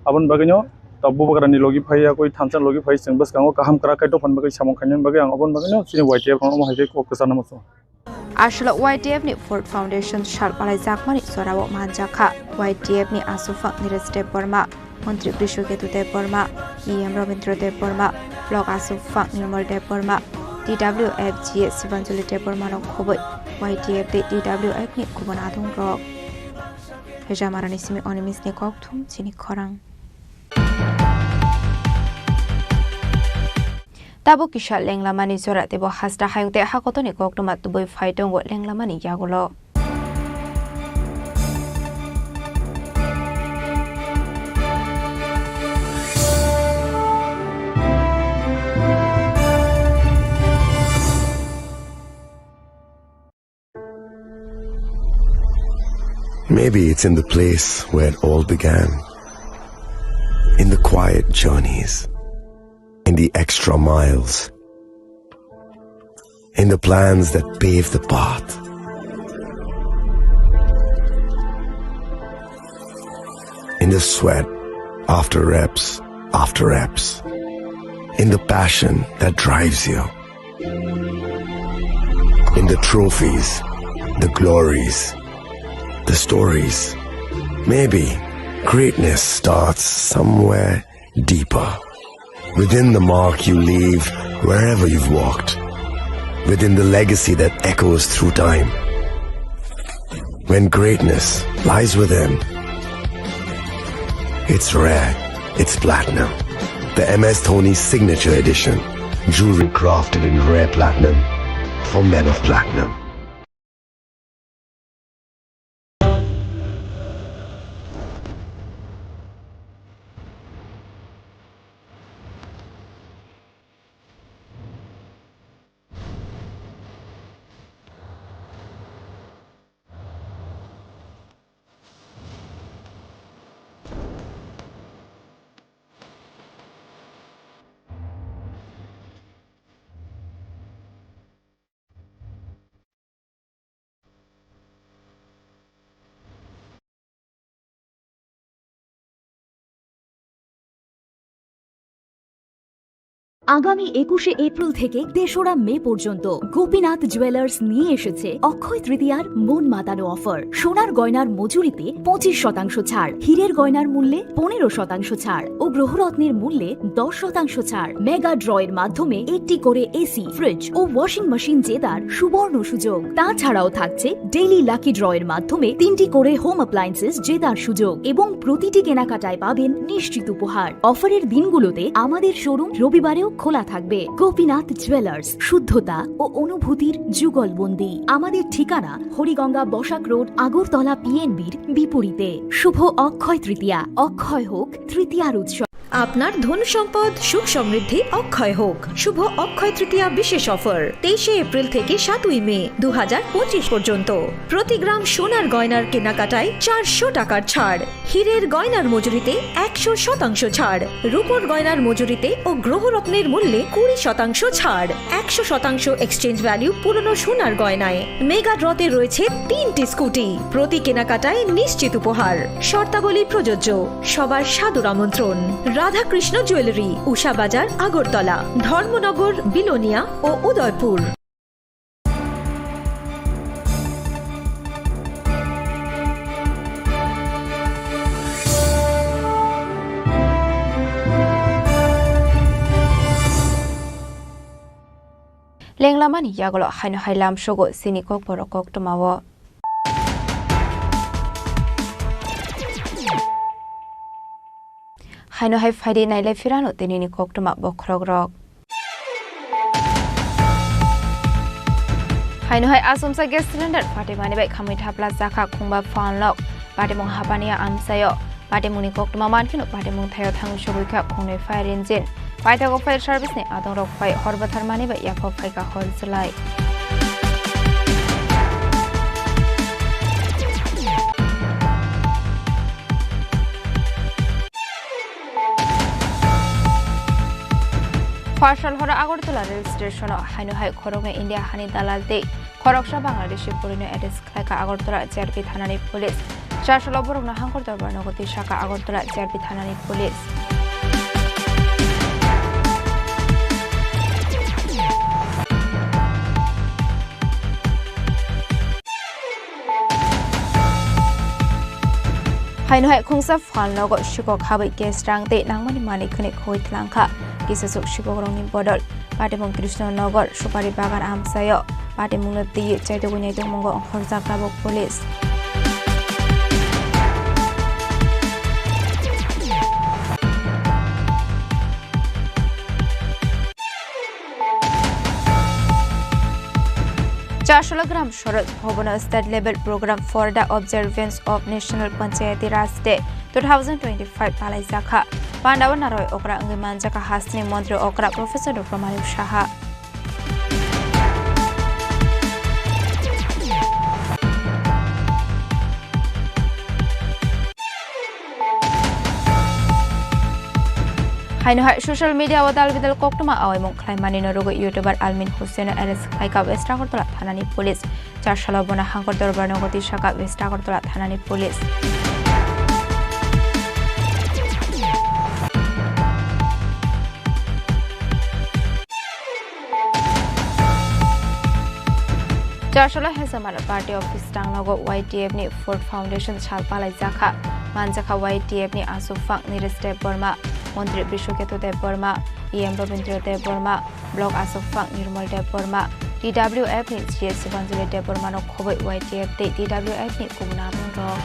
Aboni bagwi no tabuk bubagra ni logi phai ya koi thansa ni logi phai chwng bwskango kaham kwrak khe dophani bagwi samung khainani bagwi ang aboni bagwi no chini Y T F rokno omo hai khe kok kwchangma chwngo. Aswk Y T F ni Fourth Foundation sal palaijakmani jorao manjakha Y T F ni aswk phang Niresh Debbarma, Montri Brishoketu Debbarma, E M Robindra Debbarma, Block aswk phang Nirmal Debbarma, T W F G S Sibanjali Debbarma no khoboi Y T F tei T W F ni kubun adong rok. Hejamarani simi Onimis ni kokthum chini khorang. Tabuk kisa lenglamani jora teibo hasta hayung tei hakotorni koktwma tubui phai tongo lenglamani yagulo. Maybe it's in the place where it all began. In the quiet journeys. In the extra miles. In the plans that pave the path. In the sweat after reps after reps. In the passion that drives you. In the trophies, the glories, the stories. Maybe greatness starts somewhere deeper. Within the mark you leave wherever you've walked. Within the legacy that echoes through time. When greatness lies within, it's rare, it's platinum. The M S Dhoni Signature Edition. Jewelry crafted in rare platinum for men of platinum. আগামী একুশে এপ্রিল থেকে তেসরা মে পর্যন্ত গোপীনাথ জুয়েলার্স নিয়ে এসেছে অক্ষয় তৃতীয়ার মন মাতানো অফার। সোনার গয়নার মজুরিতে পঁচিশ শতাংশ ছাড়, হীরের গয়নার মূল্যে পনেরো শতাংশ ছাড় ও গ্রহরত্নের মূল্যে দশ শতাংশ ছাড়। মেগা ড্র এর মাধ্যমে একটি করে এসি, ফ্রিজ ও ওয়াশিং মেশিন জেতার সুবর্ণ সুযোগ। তাছাড়াও থাকছে ডেইলি লাকি ড্র এর মাধ্যমে তিনটি করে হোম অ্যাপ্লায়েন্সেস জেতার সুযোগ এবং প্রতিটি কেনাকাটায় পাবেন নিশ্চিত উপহার। অফারের দিনগুলোতে আমাদের শোরুম রবিবারেও খোলা থাকবে। গোপীনাথ জুয়েলার্স, শুদ্ধতা ও অনুভূতির যুগলবন্দি। আমাদের ঠিকানা হরিগঙ্গা বসাক রোড, আগরতলা পিএনবির বিপরীতে। শুভ অক্ষয় তৃতীয়া, অক্ষয় হোক তৃতীয়ার উৎসব। আপনার ধন সম্পদ সুখ সমৃদ্ধি অক্ষয় হোক। শুভ অক্ষয় তৃতীয়া বিশেষ অফার, তেইশে এপ্রিল থেকে সাতই মে দু হাজার পঁচিশ পর্যন্ত। প্রতি গ্রাম সোনার গয়নার কেনাকাটায় চারশো টাকার ছাড়, হীরের গয়নার মজুরিতে একশো শতাংশ ছাড়, রূপোর গয়নার মজুরিতে ও গ্রহরত্নের মূল্যে কুড়ি শতাংশ ছাড়, একশো শতাংশ এক্সচেঞ্জ ভ্যালু পুরনো সোনার গয়নায়। মেগা ড্রতে রয়েছে তিনটি স্কুটি, প্রতি কেনাকাটায় নিশ্চিত উপহার। শর্তাবলী প্রযোজ্য। সবার সাদর আমন্ত্রণ। রাধাকৃষ্ণ জুয়েলারি, উষা বাজার, আগরতলা, ধর্মনগর, বিলোনিয়া ও Udaipur. Lenglamani yagulo haino hai lamsogo chini kokborok koktwmao. Haino hai phaidi nailai phirano tinini koktwma bokhorokrok. Haino hai achomsa gas cylinder patimani bai khamwi thapla chakha khungba phalnok. Patimung hapani amchaio. Patimungni koktwma mankheno patimung thaio thangwi sogwi kha khungnwi fire engine. Paithago fire service ni adongrok phai hor bwtharmani bai yaphok phaikha hor chwlai. Pharsal horo Agartala rail station o haino hai khoroknwi India hani dalal tei khoroksa Bangladeshi purino arrest khlaikha Agartala J R P thanani police. Charsalo borokno hangkor dorbar nogo twi sakha Agartala J R P thanani police. Haino hai khungsa phalnogo sikok habwi cash rang tei nangmani manwi khwnwi khogwi tlang kha. Kisa swk sikokrokni bodol. Patimung Krishna Nagar, Supari Bagan amchaio patimungno twiwi chaitugwi naitugmungo horjak tabuk police. Charsalo gram Soroj Bhabono State Level Program for the Observance of National Panchayati Raj Day two thousand twenty-five palaijakha. Pandao naroi okra wngwi manjakha hasteni montri okra Professor Doctor Manik Saha. Haino hai social media o dal bidal koktwma awaimung khlaimani no rwgwi YouTuber Almin Hussein no arrest khlaikha West Agartala thanani police. Charsalo bono hangkor dorbar nogo twi sakha West Agartala thanani police. Charsalo Hesamara party office tangnogo Y T F ni Fourth Foundation sal palaijakha. Manjakha Y T F ni aswk phang Niresh Debbarma, Montri Brishoketu Debbarma, E M Rabindra Debbarma, Block aswk phang Nirmal Debbarma, T W F ni G S Sibanjali Debbarma no khobwi Y T F tei T W F ni kubun amungrok.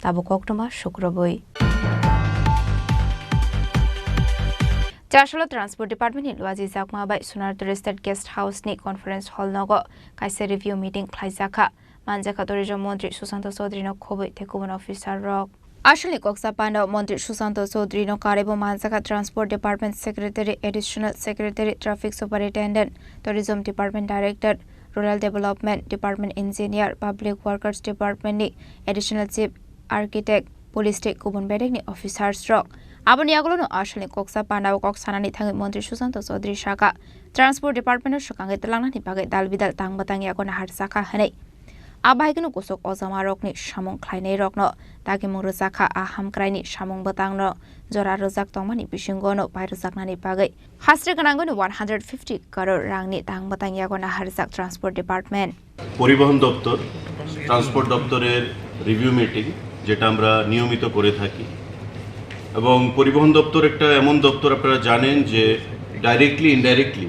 Abo koktwma sukrubwi. Chasalo Transport Department ni Luaji Jakma bai Sonar Tourist Guest House ni Conference Hall nogo kaisa review meeting khlaijakha. Manjakha Tourism Montri Susanto Chaudhary no khobwi tei kubun officer rok. Asalni koksa panda Montri Susanto Chaudhary no karwi bo manjakha Transport Department Secretary, Additional Secretary, Traffic Superintendent, Tourism Department Director, Rural Development Department Engineer, Public Workers Department ni Additional Chief Architect, Police tei kubun bedekni officers rok. Aboni yagulono asalni koksa pandao kok sanani thangwi Montri Susanto Chaudhary saka, Transport Department no swkangwi twlangnani bagwi dal bidal tang bwtang yago naharjakha hwnwi. Abo hai kheno kusuk ojamarokni samung khlainairokno dagimung rwjakha, a hamkraini samung bwtangno jora rwjak tongmani bisingono pairwjaknani bagwi hasri gwnangwino one hundred fifty crore rangni tang bwtang yago naharjak Transport Department. পরিবহন দপ্তর, ট্রান্সপোর্ট দপ্তরের review meeting, যেটা আমরা নিয়মিত করে থাকি। এবং পরিবহন দপ্তর একটা এমন দপ্তর, আপনারা জানেন যে ডাইরেক্টলি ইনডাইরেক্টলি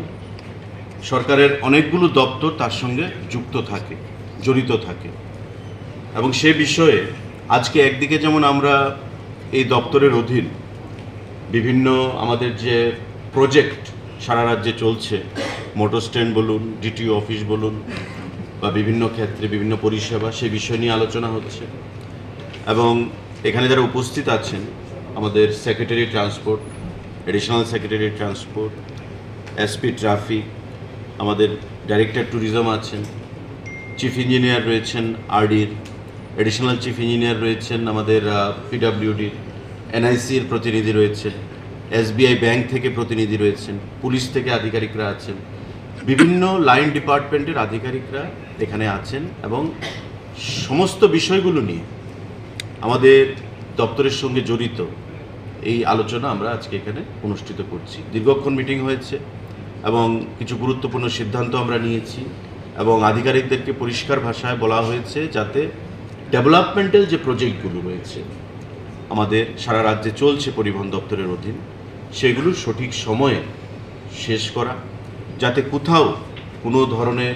সরকারের অনেকগুলো দপ্তর তার সঙ্গে যুক্ত থাকে, জড়িত থাকে। এবং সে বিষয়ে আজকে একদিকে যেমন আমরা এই দপ্তরের অধীন বিভিন্ন আমাদের যে প্রজেক্ট সারা রাজ্যে চলছে, মোটর স্ট্যান্ড বলুন, ডিটিও অফিস বলুন, বা বিভিন্ন ক্ষেত্রে বিভিন্ন পরিষেবা, সে বিষয় নিয়ে আলোচনা হচ্ছে। এবং এখানে যারা উপস্থিত আছেন, আমাদের secretary transport, additional secretary transport, SP traffic, আমাদের ডাইরেক্টর ট্যুরিজম আছেন, চিফ ইঞ্জিনিয়ার রয়েছেন আরডির, অ্যাডিশনাল চিফ ইঞ্জিনিয়ার রয়েছেন আমাদের, আহ, পিডাব্লিউডির, এনআইসির প্রতিনিধি রয়েছেন, এসবিআই ব্যাংক থেকে প্রতিনিধি রয়েছেন, পুলিশ থেকে আধিকারিকরা আছেন, বিভিন্ন লাইন ডিপার্টমেন্টের আধিকারিকরা এখানে আছেন এবং সমস্ত বিষয়গুলো নিয়ে আমাদের দপ্তরের সঙ্গে জড়িত এই আলোচনা আমরা আজকে এখানে অনুষ্ঠিত করছি। দীর্ঘক্ষণ মিটিং হয়েছে এবং কিছু গুরুত্বপূর্ণ সিদ্ধান্ত আমরা নিয়েছি এবং আধিকারিকদেরকে পরিষ্কার ভাষায় বলা হয়েছে যাতে ডেভেলপমেন্টাল যে প্রজেক্টগুলো রয়েছে আমাদের সারা রাজ্যে চলছে পরিবহন দপ্তরের অধীন, সেগুলো সঠিক সময়ে শেষ করা, যাতে কোথাও কোনো ধরনের,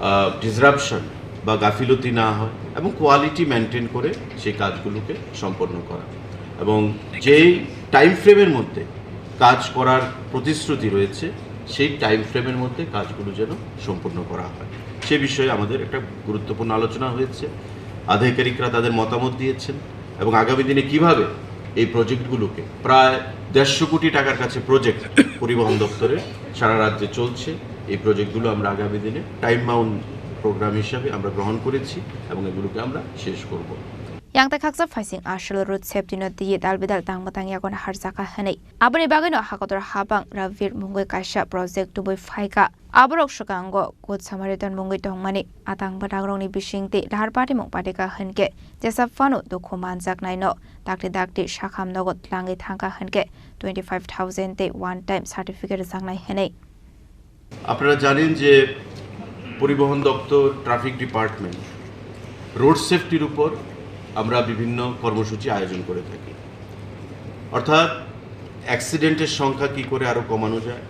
আহ, ডিসরাপশন বা গাফিলতি না হয় এবং কোয়ালিটি মেনটেন করে সেই কাজগুলোকে সম্পন্ন করা এবং যেই টাইম ফ্রেমের মধ্যে কাজ করার প্রতিশ্রুতি রয়েছে, সেই টাইম ফ্রেমের মধ্যে কাজগুলো যেন সম্পূর্ণ করা হয়, সে বিষয়ে আমাদের একটা গুরুত্বপূর্ণ আলোচনা হয়েছে। আধিকারিকরা তাদের মতামত দিয়েছেন এবং আগামী দিনে কিভাবে এই প্রজেক্টগুলোকে, প্রায় দেড়শো কোটি টাকার কাছে প্রজেক্ট পরিবহন দপ্তরে সারা রাজ্যে চলছে, এই প্রজেক্টগুলো আমরা আগামী দিনে টাইম বাউন্ড প্রোগ্রাম হিসাবে আমরা গ্রহণ করেছি এবং এগুলোকে আমরা শেষ করব। Yang tai khaksa phaising aswk road safety no twiwi dal bidal tang bwtang yago naharjakha hwnwi. Aboni bagwino hakotor habang Ravir mungwi kaisa project tubui phaikha. Aborok swkango Good Samaritan mungwi tongmani atang bwtangrokni bisingtwi lahar patimung patikha hwnkhe jesa phano dukhu manjaknaino dakti dakti sakham nogo tlangwi thangkha hwnkhe twenty five thousand tei one time certificate rwjaknai hwnwi. আপনারা জানেন যে পরিবহন দপ্তর, traffic department road সেফটির উপর আমরা বিভিন্ন কর্মসূচি আয়োজন করে থাকি। অর্থাৎ অ্যাক্সিডেন্টের সংখ্যা কী করে আরও কমানো যায়,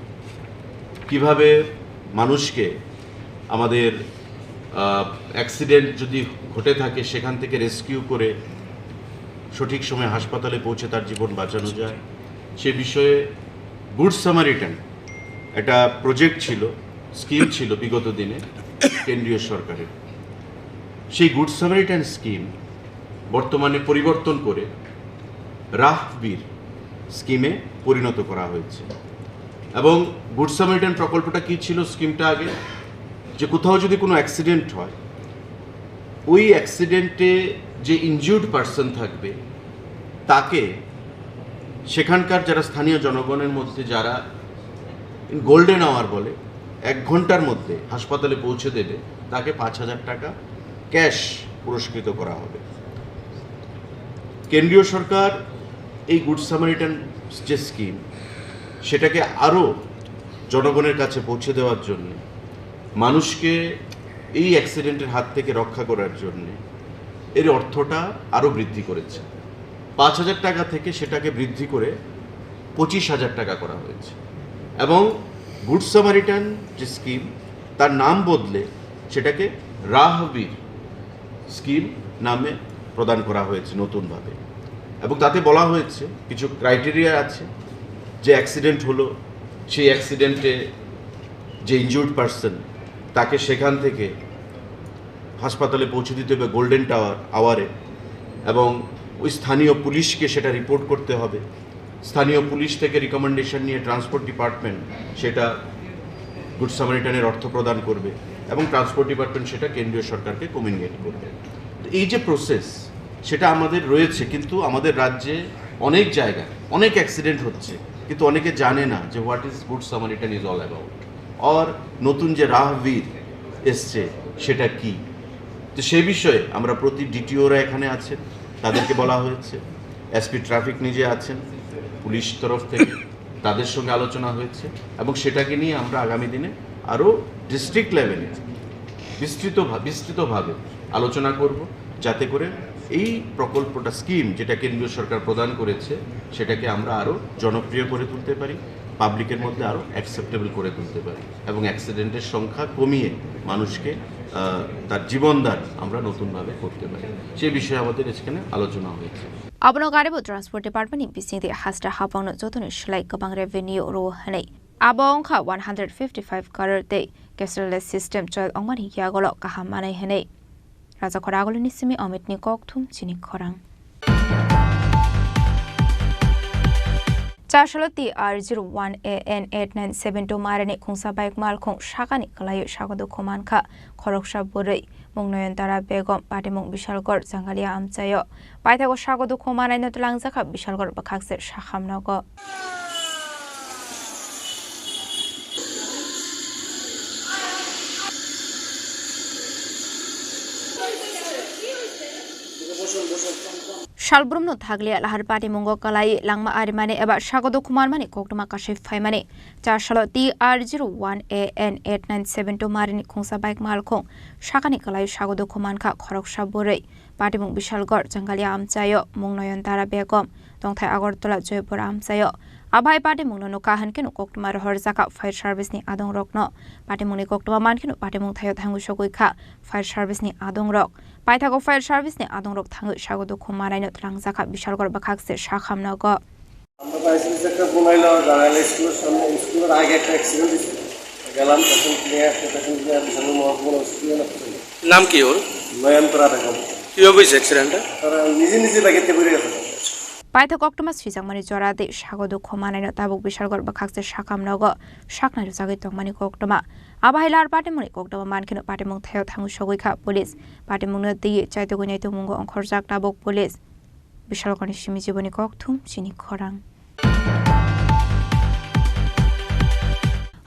কিভাবে মানুষকে আমাদের, আহ, অ্যাক্সিডেন্ট যদি ঘটে থাকে সেখান থেকে রেস্কিউ করে সঠিক সময়ে হাসপাতালে পৌঁছে তার জীবন বাঁচানো যায়, সে বিষয়ে গুড সামারিটান একটা প্রজেক্ট ছিল, স্কিম ছিল বিগত দিনে কেন্দ্রীয় সরকারের। সেই গুড সামারিটান স্কিম বর্তমানে পরিবর্তন করে রাহবীর স্কিমে পরিণত করা হয়েছে। এবং গুড সামারিটান প্রকল্পটা কী ছিল, স্কিমটা আগে? যে কোথাও যদি কোনো অ্যাক্সিডেন্ট হয়, ওই অ্যাক্সিডেন্টে যে ইনজিউর্ড পার্সন থাকবে, তাকে সেখানকার যারা স্থানীয় জনগণের মধ্যে যারা গোল্ডেন আওয়ার বলে, এক ঘন্টার মধ্যে হাসপাতালে পৌঁছে দেবে, তাকে পাঁচ হাজার টাকা ক্যাশ পুরস্কৃত করা হবে। কেন্দ্রীয় সরকার এই গুড সামারিটান যে স্কিম, সেটাকে আরও জনগণের কাছে পৌঁছে দেওয়ার জন্য, মানুষকে এই অ্যাক্সিডেন্টের হাত থেকে রক্ষা করার জন্য এর অর্থটা আরও বৃদ্ধি করেছে। পাঁচ হাজার টাকা থেকে সেটাকে বৃদ্ধি করে পঁচিশ হাজার টাকা করা হয়েছে এবং গুড সামারিটান যে স্কিম, তার নাম বদলে সেটাকে রাহবীর স্কিম নামে প্রদান করা হয়েছে নতুনভাবে। এবং তাতে বলা হয়েছে কিছু ক্রাইটেরিয়া আছে, যে অ্যাক্সিডেন্ট হলো, সেই অ্যাক্সিডেন্টে যে ইনজুর্ড পারসন, তাকে সেখান থেকে হাসপাতালে পৌঁছে দিতে হবে গোল্ডেন টাওয়ার আওয়ারে, এবং ওই স্থানীয় পুলিশকে সেটা রিপোর্ট করতে হবে। স্থানীয় পুলিশ থেকে রিকমেন্ডেশন নিয়ে ট্রান্সপোর্ট ডিপার্টমেন্ট সেটা গুড সামারিটানের অর্থ প্রদান করবে এবং ট্রান্সপোর্ট ডিপার্টমেন্ট সেটা কেন্দ্রীয় সরকারকে কমিউনিকেট করবে। তো এই যে প্রসেস, সেটা আমাদের রয়েছে, কিন্তু আমাদের রাজ্যে অনেক জায়গায় অনেক অ্যাক্সিডেন্ট হচ্ছে, কিন্তু অনেকে জানে না যে what is Good Samaritan is all about, আর নতুন যে রাহবীর এসছে সেটা কি। তো সে বিষয়ে আমরা প্রতি ডিটিওরা এখানে আছেন, তাদেরকে বলা হয়েছে, এসপি ট্রাফিক নিজে আছেন পুলিশ তরফ থেকে, তাদের সঙ্গে আলোচনা হয়েছে এবং সেটাকে নিয়ে আমরা আগামী দিনে আরও ডিস্ট্রিক্ট লেভেলে বিস্তৃত, বিস্তৃতভাবে আলোচনা করব, যাতে করে এই প্রকল্পটা, স্কিম যেটা কেন্দ্রীয় সরকার প্রদান করেছে, সেটাকে আমরা আরও জনপ্রিয় করে তুলতে পারি, পাবলিকের মধ্যে আরও অ্যাকসেপ্টেবল করে তুলতে পারি এবং অ্যাক্সিডেন্টের সংখ্যা কমিয়ে মানুষকে, আহ, তার জীবনদান আমরা নতুনভাবে করতে পারি। সে বিষয়ে আমাদের এখানে আলোচনা হয়েছে। Abono garibo Transport Department ni bisingtwi hasta hapangno jotoni slai kwbang revenue rwo hwnwi. Abo wngkha one hundred fifty five crore tei cashless system chol wngmani yagolo kaham manai hwnwi. Rajakhor Agulini simi Amit ni kokthum chini khorang. Chasalo T R zero one A N eight nine seven two marini khungsa bike malkhung sakani kwlaio sago dukhu mankha khoroksa bwrwi, mung Noyantara Begum, patimung Bishalgor Jangalia amchaio. Paithago sago dukhu manaino twlangjakha Bishalgor bwkhakse sakham nogo. Salbrumno thaglia lahar patimungo kwlai langma arimani eba sago dukhu manmani koktwma kasui phaimani. Chasalo T R zero one A N eight nine seven two marini khungsa bike malkhung sakani kwlai sago dukhu mankha khoroksa bwrwi. Patimung Bishalgor Jangalia amchaio, mung Noyantara Begum, tongthai Agartala Joypur amchaio. Abai patimungno nukha hwnkhe koktwma rohorjakha fire service ni adongrokno. Patimungni koktwma mankheno patimung thaio thangwi sogwi kha fire service ni adongrok. Paithago fire service ni adongrok thangwi sago dukhu manaino twlangjakha Bishalgor bwkhakse sakham nogo. আমরা তো আইসি একটা বোনাইলো জানাইলে স্কুলের সামনে, স্কুলের আগে একটা অ্যাক্সিডেন্ট হয়েছে, গেলাম, তখন নিয়ে আসতে, তখন নিয়ে আসতে, আমি মহকুমা হসপিটালে নিয়ে আসতে। নাম কি ওর? নয়নতারা বেগম। কিভাবে হয়েছে অ্যাক্সিডেন্টটা? তারা নিজে নিজে ব্যাগেতে পড়ে গেছে। Paithak koktwma swijakmani jora tei sago dukhu manaino tabuk Bishalgor bwkhakse sakham nogo saknai rwjagwi tongmani koktwma. Abo hai lahar patimungni koktwma mankheno patimung thaio thangwi sogwi kha police. Patimungno twiwi chaitugwi naitugmungo ongkhorjak tabuk police. Bishalgorni simi jiboni kokthum chini khorang.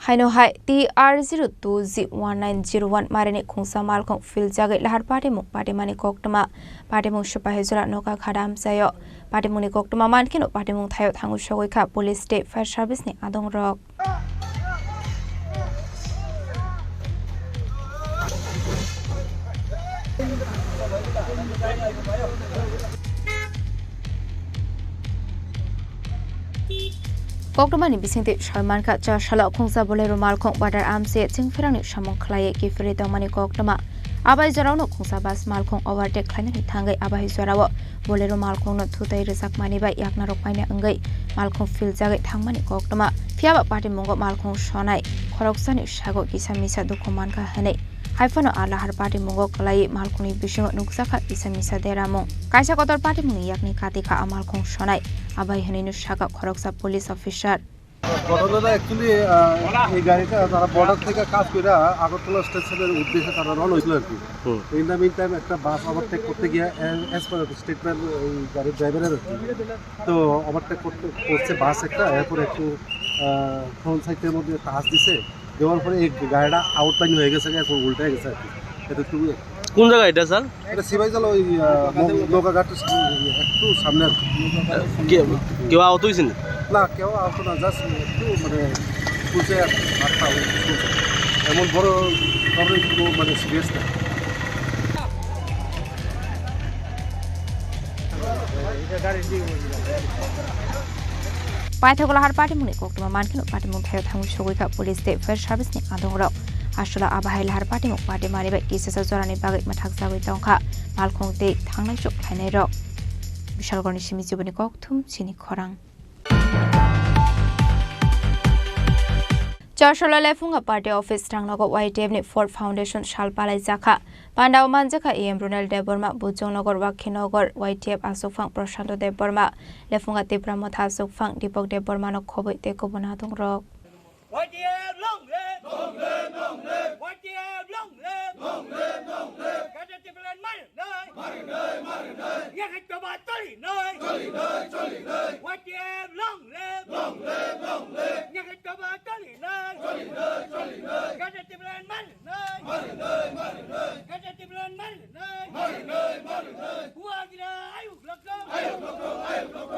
Haino hai T R zero two G one nine zero one marini khungsa malkhung philjagwi lahar patimung patimani koktwma. Patimung Sipahijora noka khada amchaio. Patimungni koktwma mankheno patimung thaio thangwi sogwi kha police tei fire service ni adongrok. Koktwmani bisingtwi soi mankha, chasalo khungsa Bolero malkhung badar amse chwngpherangni samung khlaiwi kiphilwi tongmani koktwma. Abai jorao no khungsa bus malkhung overtake khlainani thangwi abai jorao Bolero malkhungno thutai rwjakmani bai yaknarok paina wngwi malkhung philjagwi thangmani koktwma. Phiyaba patimungo malkhung sonai khoroksani sago kisa misa dukhu mankha hwnwi. Haiphano a lahar patimungo kwlaiwi malkhungni bisingo nukjakha kisa misa deramung. Kaisa kotor patimungni yakni katikha a malkhung sonai, abai hwnwino sakha khoroksa police officer. ঘটনাটা অ্যাকচুয়ালি, আহ, এই গাড়িটা তারা বর্ডার থেকে কাজ করে আগরতলা স্টেশনের উদ্দেশ্যে তারা রওনা হয়েছিল আর কি। হুম। In the meantime একটা বাস ওভারটেক করতে গিয়ে, অ্যা-, as per statement এই গাড়ির ড্রাইভারের আর কি, তো ওভারটেক করতে, করছে বাস একটা, এরপর একটু, আহ, ফ্রন্ট সাইডের মধ্যে টাচ দিছে, দেওয়ার পরে এই গাড়িটা আউটলাইন হয়ে গেছে, এখন উল্টে গেছে আর কি। এটা একটু কোন জায়গা এটা, স্যার? এটা সিপাহীজলা ওই, আহ, ম-, নৌকাঘাট একটু সামনে আর কি। কে-, কেউ আহত হয়েছে না? না, কেউ আহত না, জাস্ট একটু মানে ফুলছে আর কি, হাতটা ওই ফুলছে। এমন বড় ধরনের কোনো মানে সিরিয়াস না। Paithakgo lahar patimungni koktwma mankheno patimung thaio thangwi sogwi kha police tei fire service ni adongrok. Aswla abahai lahar patimung patimari bai kisasa jorani bagwi mwthakjagwi tongkha malkhung tei thangnai chuk khlainairok. Bishalgorni simi jiboni kokthum chini khorang. Chasolo Lephunga Party Office Rangnogo Y T F ni Fourth Foundation sal palaijakha. Pandao manjakha E M Runel Debbarma, Bujongnogo, Wakhinogor, Y T F asukphang Prashanto Debbarma, Lephunga Tipra Motha asukphang Dipok Debbarmano khobwi tei kubun adongrok. Y T F long live! Long live, long live! Y T F long live! Long live, long live! Gada Tipraland mar nai! Mar nai, mar nai! Yakhai toba toli nai! Toli nai, toli nai! Y T F long live! Long live, long live! Yakhai toba toli nai! Toli nai, toli nai! Gada Tipraland mar nai! Mar nai, mar nai! Gada Tipraland mar nai! Mar nai, mar nai! Buagra ayuk lokto! Ayuk lokto, ayuk lokto!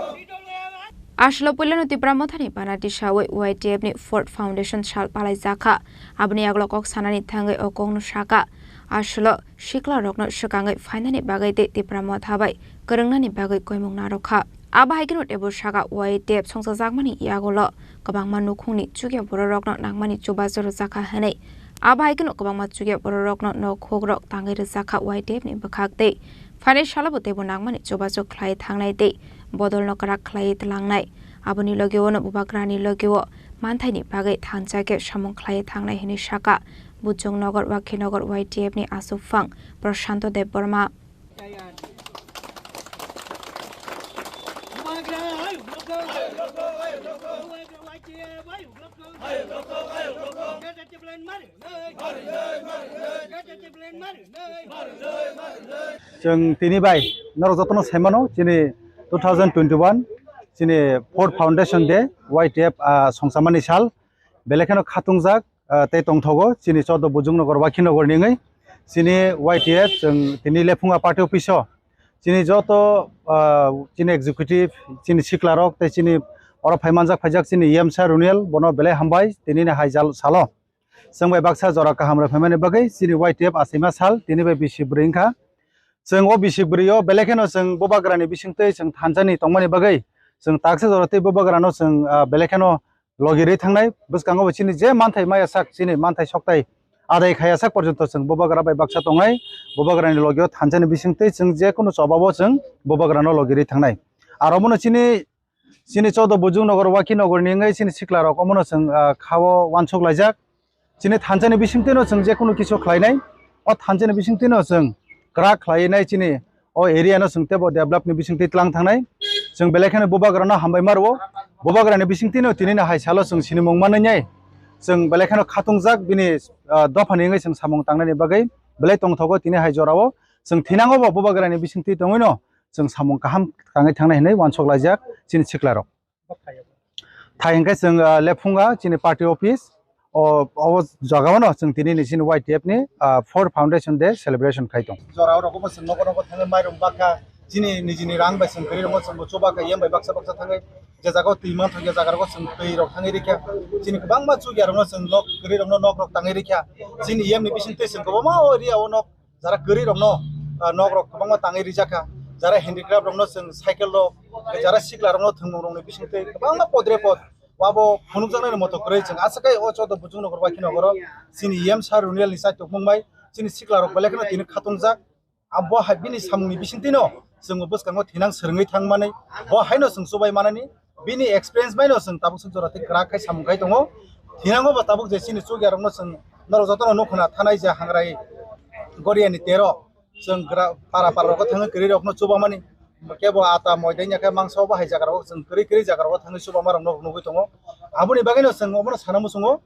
Aswlo puilano Tipra Mothani panati sawi Y T F ni Fourth Foundation sal palaijakha. Aboni yagulo kok sanani thangwi o kokno sakha. Aswlo siklarokno swkangwi phainani bagwi tei Tipra Motha bai kwrwngnani bagwi koimung narwkha. Abo hai kheno teibo sakha Y T F songchajakmani yagulo kwbangma nukhungni chukya bororokno nangmani chubachu rwjakha hwnwi. Abo hai kheno kwbangma chukya bororokno nok hukrok tangwi rwjakha Y T F ni bwkhak tei phainai salo bo teibo nangmani chubachu khlai thangnai tei bodolno kwrak khlaiwi tlangnai. Aboni logio no bubagrani logio manthaini bagwi thansa khe samung khlaiwi thangnai hwnwi sakha Bujongnogo Wakhinogor Y T F ni asukphang Prashanto Debbarma. Chwng tini bai norok jotono saimano, chini two thousand twenty-one chini Fourth Foundation Day, Y T F, ah, songchamani sal, belai kheno khatungjak, ah, tei tongthogo chini chodo Bujongnogo Wakhinogor ni wngwi. Chini Y T F chwng tini Lephunga party office o chini joto, ah, chini executive, chini siklarok tei chini oro phai manjak phaijak chini E M sir Runel, bono belai hambai tinini hai jal salo. Chwng bai baksa jora kaham rwphaimani bagwi chini Y T F achaima sal tini bai bisi bwrwi wngkha. Chwng o bisi bwrwi o belai kheno chwng bubagrani bisingtwi chwng thansani tongmani bagwi chwng taksa jora tei bubagrano chwng, ah, belai kheno logi rwi thangnai. Bwskango bo chini je manthai maya sak, chini manthai soktai adai khaya sak porjonto chwng bubagra bai baksa tongnai. Bubagrani logio thansani bisingtwi chwng je kunu chobabo chwng bubagrano logi rwi thangnai. Aro bono chini Chini chodo Bujongnogo Wakhinogor ni wngwi chini siklarok omono chwng, ah, khao uansuk laijak. Chini thansani bisingtwino chwng je kunu kisu khlainai, o thansani bisingtwino chwng kwrak khlainai chini o area no chwng teibo develop ni bisingtwi tlang thangnai. Chwng belai kheno bubagrano hambai ma rwo. Bubagrani bisingtwino tinini hai salo chwng sinimung manwi nai. Chwng belai kheno khatungjak bini, ah, dophani wngwi chwng samung tangnani bagwi belai tongthogo tini hai jorao. Chwng thinango bo bubagrani bisingtwi tongwino chwng samung kaham tangwi thangnai hinwi uansuk laijak chini siklarok. Thai hwnkhe chwng, ah, Lephunga chini party office o, o jagao no chwng tini ni chini Y T F ni, ah, Fourth Foundation Day celebration khai tong. Jora o rogo bo chwng nogo nogo thangwi mairum bakha, chini nijini rang bai chwng kwrwi rokno chwng bo chuba kha, yem bai baksa baksa thangwi je jaga o twi mantha je jaga rogo chwng twi rok thangwi rikha, chini kwbangma chukya rokno chwng nok kwrwi rokno nok rok tangwi rikha, chini yem ni bising twi chwng kwbangma o area o nok jara kwrwi rokno, ah, nok rok kwbangma tangwi rijak kha, jara handicraft rokno chwng cycle rok, jara sikla rokno thwngmung rokni bisingtwi kwbangma podre pod wabo phunukjaknai moto kwrwi chwng aswk kai o chodo Bujongnogo Wakhinogoro chini yem sir Runel ni chaitukmung bai chini sikla rok belai kheno tini khatungjak. Abo hai bini samungni bisingtwino chwng bwskango thinang swrwngwi thangmani, bo haino chwng chubai manani, bini experience baino chwng tabuk swk jora tei kwrak khai samung khai tongo. Thinango bo tabuk je chini chukya rokno chwng norok jotono nukho na thanai je hangrai Goriani tero chwng gra-, para para rogo thangwi kwrwi rokno chubamani, kebo ata moidai nya khe mangso bo hai jaga rogo chwng kwrwi kwrwi jaga rogo thangwi chubama rokno nugwi tongo. Aboni bagwino chwng omono sana muchungo,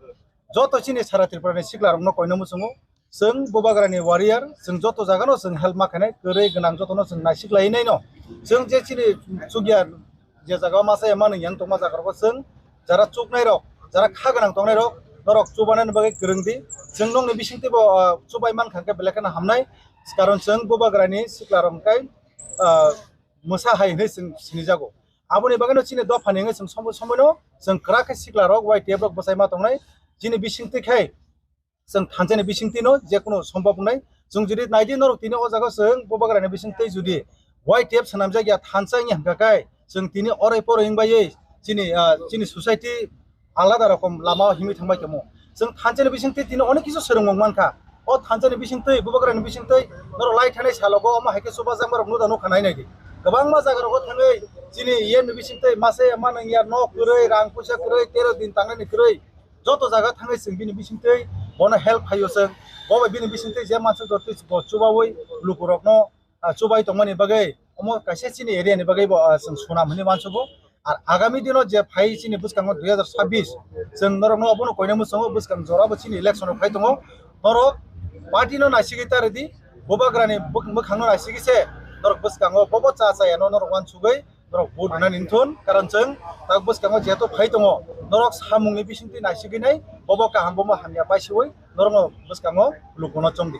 joto chini sara Tripura ni sikla rokno koino muchungo. Chwng bubagrani warrior, chwng joto jagano chwng help ma khainai, kwrwi gwnang jotono chwng naisik lai naino. Chwng je chini chukya je jaga masa ya manu yang tongma jaga rogo chwng jara chuknai rok, jara kha gwnang tongnai rok, norok chubanani bagwi kwrwng di. Chwng nokni bisingtwi bo, ah, chubai man kha khe belai kheno hamnai, karon chwng bubagrani sikla rok hwnkhe, ah, mwsa hai hwnwi chwng sinijago. Aboni bagwino chini dophani hwnwi chwng somoi somoino chwng kwrak khe sikla rok Y T F rok bwsai ma tongnai. Chini bisingtwi khai chwng thansa ni bisingtwi no je kunu sombab wngnai. Chwng jodi nai di norok tini o jaga chwng bubagra ni bisingtwi jodi Y T F swnamjak ya thansa wngya hwnkha khe chwng tini orai porai wng bai chini, ah, chini society alada rokom lama o himwi thangbai tongmo. Chwng thansa ni bisingtwi tini onek kisu swrwngmung mankha. O thansa ni bisingtwi, bubagra ni bisingtwi norok lai thanai salogo omo hai khe chubajakma rok nuda nukha nai nai di. Kwbangma jaga rogo thangwi chini E M ni bisingtwi mase manang ya nok kwrwi, rang puisa kwrwi, tero din tangnani kwrwi. Joto jaga thangwi chwng bini bisingtwi bono help khaio chwng. Bo bai bini bisingtwi je mansa jotwi bo chubaui lukurokno, ah, chubai tongmani bagwi omo kaisa chini area ni bagwi bo, ah, chwng sunam hwnwi uansugo. Ar agami dino je phai chini bwskango dui hazar sabbish chwng norokno obono koina muchungo, bwskang jorabo chini election rok phai tongo. Norok party no naisigwi ta rwdi, bubagrani bwk-, mwkhangno naisigwi se norok bwskango bobo cha chayano norok uansugwi norok vote rwnani nthun, karon chwng tak bwskango jeto phai tongo, norok samungni bisingtwi naisigwi nai, bobo kaham, bobo hamya paisiwi norokno bwskango lukuno chongdi.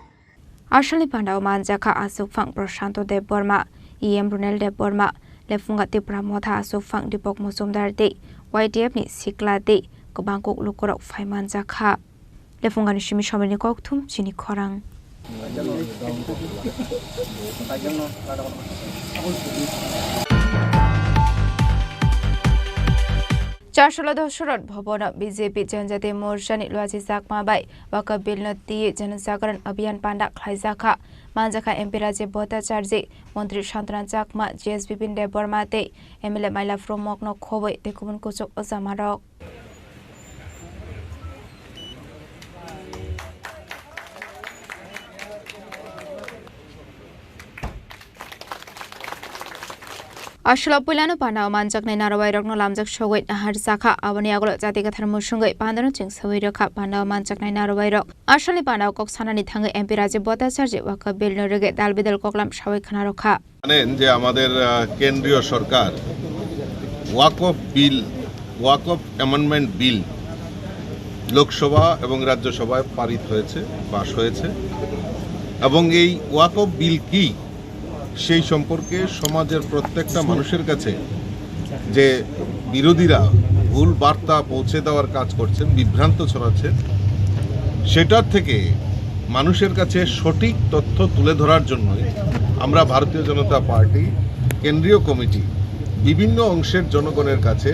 Asalni pandao manjakha aswkphang Prashanto Debbarma, E M Runel Debbarma, Lephunga Tipra Motha aswkphang Dipok Mojumdar tei Y T F ni sikla tei kwbang kok lukurok phai manjakha. Lephungani simi somirni kokthum chini khorang. Charsholo Dosrot Bhabono B J P Janjati Morchani Luaji Chakma bai Waqf Bill no twi Jan Jagaran Abhiyan panda khlaijakha. Manjakha M P Rajiv Bhattacharjee, Montri Santana Chakma, G S Bipin Debbarma tei M L A Maila Phromokno khobwi tei kubun kuchuk ojamarok. Aswlao puilano pandao manjaknai narwuibairokno lamjak sogwi naharjakha. Aboni yagulo jati kwthar musungwi pandano chengsawi rwkha pandao manjaknai narwuibairok. Aswlni pandao kok sanani thangwi M P Rajiv Bhattacharjee Waqf Bill no rwgwi dal bidal koklam sawi khna rwkha. জানেন যে আমাদের, আহ, কেন্দ্রীয় সরকার ওয়াকফ বিল, ওয়াকফ amendment bill Lok Sabha এবং রাজ্যসভায় পারিত হয়েছে, পাশ হয়েছে। এবং এই ওয়াকফ বিল কি, সেই সম্পর্কে সমাজের প্রত্যেকটা মানুষের কাছে যে বিরোধীরা ভুল বার্তা পৌঁছে দেওয়ার কাজ করছেন, বিভ্রান্ত ছড়াচ্ছেন, সেটার থেকে মানুষের কাছে সঠিক তথ্য তুলে ধরার জন্যই আমরা ভারতীয় জনতা পার্টি কেন্দ্রীয় কমিটি বিভিন্ন অংশের জনগণের কাছে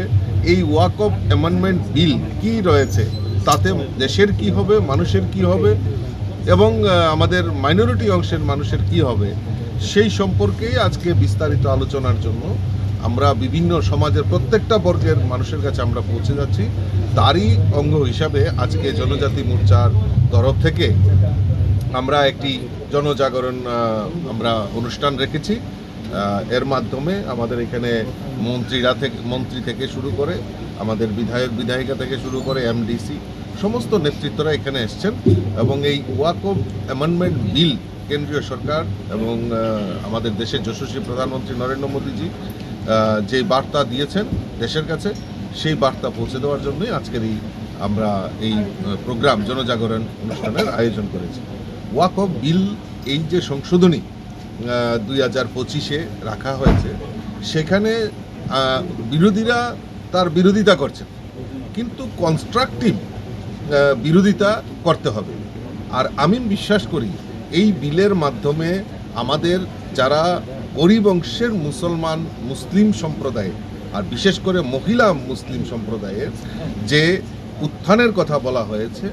এই ওয়াকফ অ্যামেন্ডমেন্ট বিল কি রয়েছে, তাতে দেশের কি হবে, মানুষের কি হবে এবং, আহ, আমাদের মাইনরিটি অংশের মানুষের কি হবে, সেই সম্পর্কে আজকে বিস্তারিত আলোচনার জন্য আমরা বিভিন্ন সমাজের প্রত্যেকটা বর্গের মানুষের কাছে আমরা পৌঁছে যাচ্ছি। তারই অঙ্গ হিসাবে আজকে জনজাতি মোর্চার তরফ থেকে আমরা একটি জনজাগরণ, আহ, আমরা অনুষ্ঠান রেখেছি। আহ, এর মাধ্যমে আমাদের এখানে মন্ত্রীরা থেকে, মন্ত্রী থেকে শুরু করে আমাদের বিধায়ক বিধায়িকা থেকে শুরু করে এমডিসি, সমস্ত নেতৃত্বরা এখানে এসছেন এবং এই ওয়াকফ অ্যামেন্ডমেন্ট বিল কেন্দ্রীয় সরকার এবং, আহ, আমাদের দেশের যশস্বী প্রধানমন্ত্রী নরেন্দ্র মোদীজি, আহ, যে বার্তা দিয়েছেন দেশের কাছে, সেই বার্তা পৌঁছে দেওয়ার জন্যই আজকের এই, আমরা এই, আহ, প্রোগ্রাম, জনজাগরণ অনুষ্ঠানের আয়োজন করেছি। ওয়াকফ বিল, এই যে সংশোধনী, আহ, দুই হাজার পঁচিশে রাখা হয়েছে, সেখানে, আহ, বিরোধীরা তার বিরোধিতা করছেন, কিন্তু কনস্ট্রাকটিভ, আহ, বিরোধিতা করতে হবে। আর আমি বিশ্বাস করি এই বিলের মাধ্যমে আমাদের যারা গরিব অংশের মুসলমান মুসলিম সম্প্রদায়, আর বিশেষ করে মহিলা মুসলিম সম্প্রদায়ের যে উত্থানের কথা বলা হয়েছে,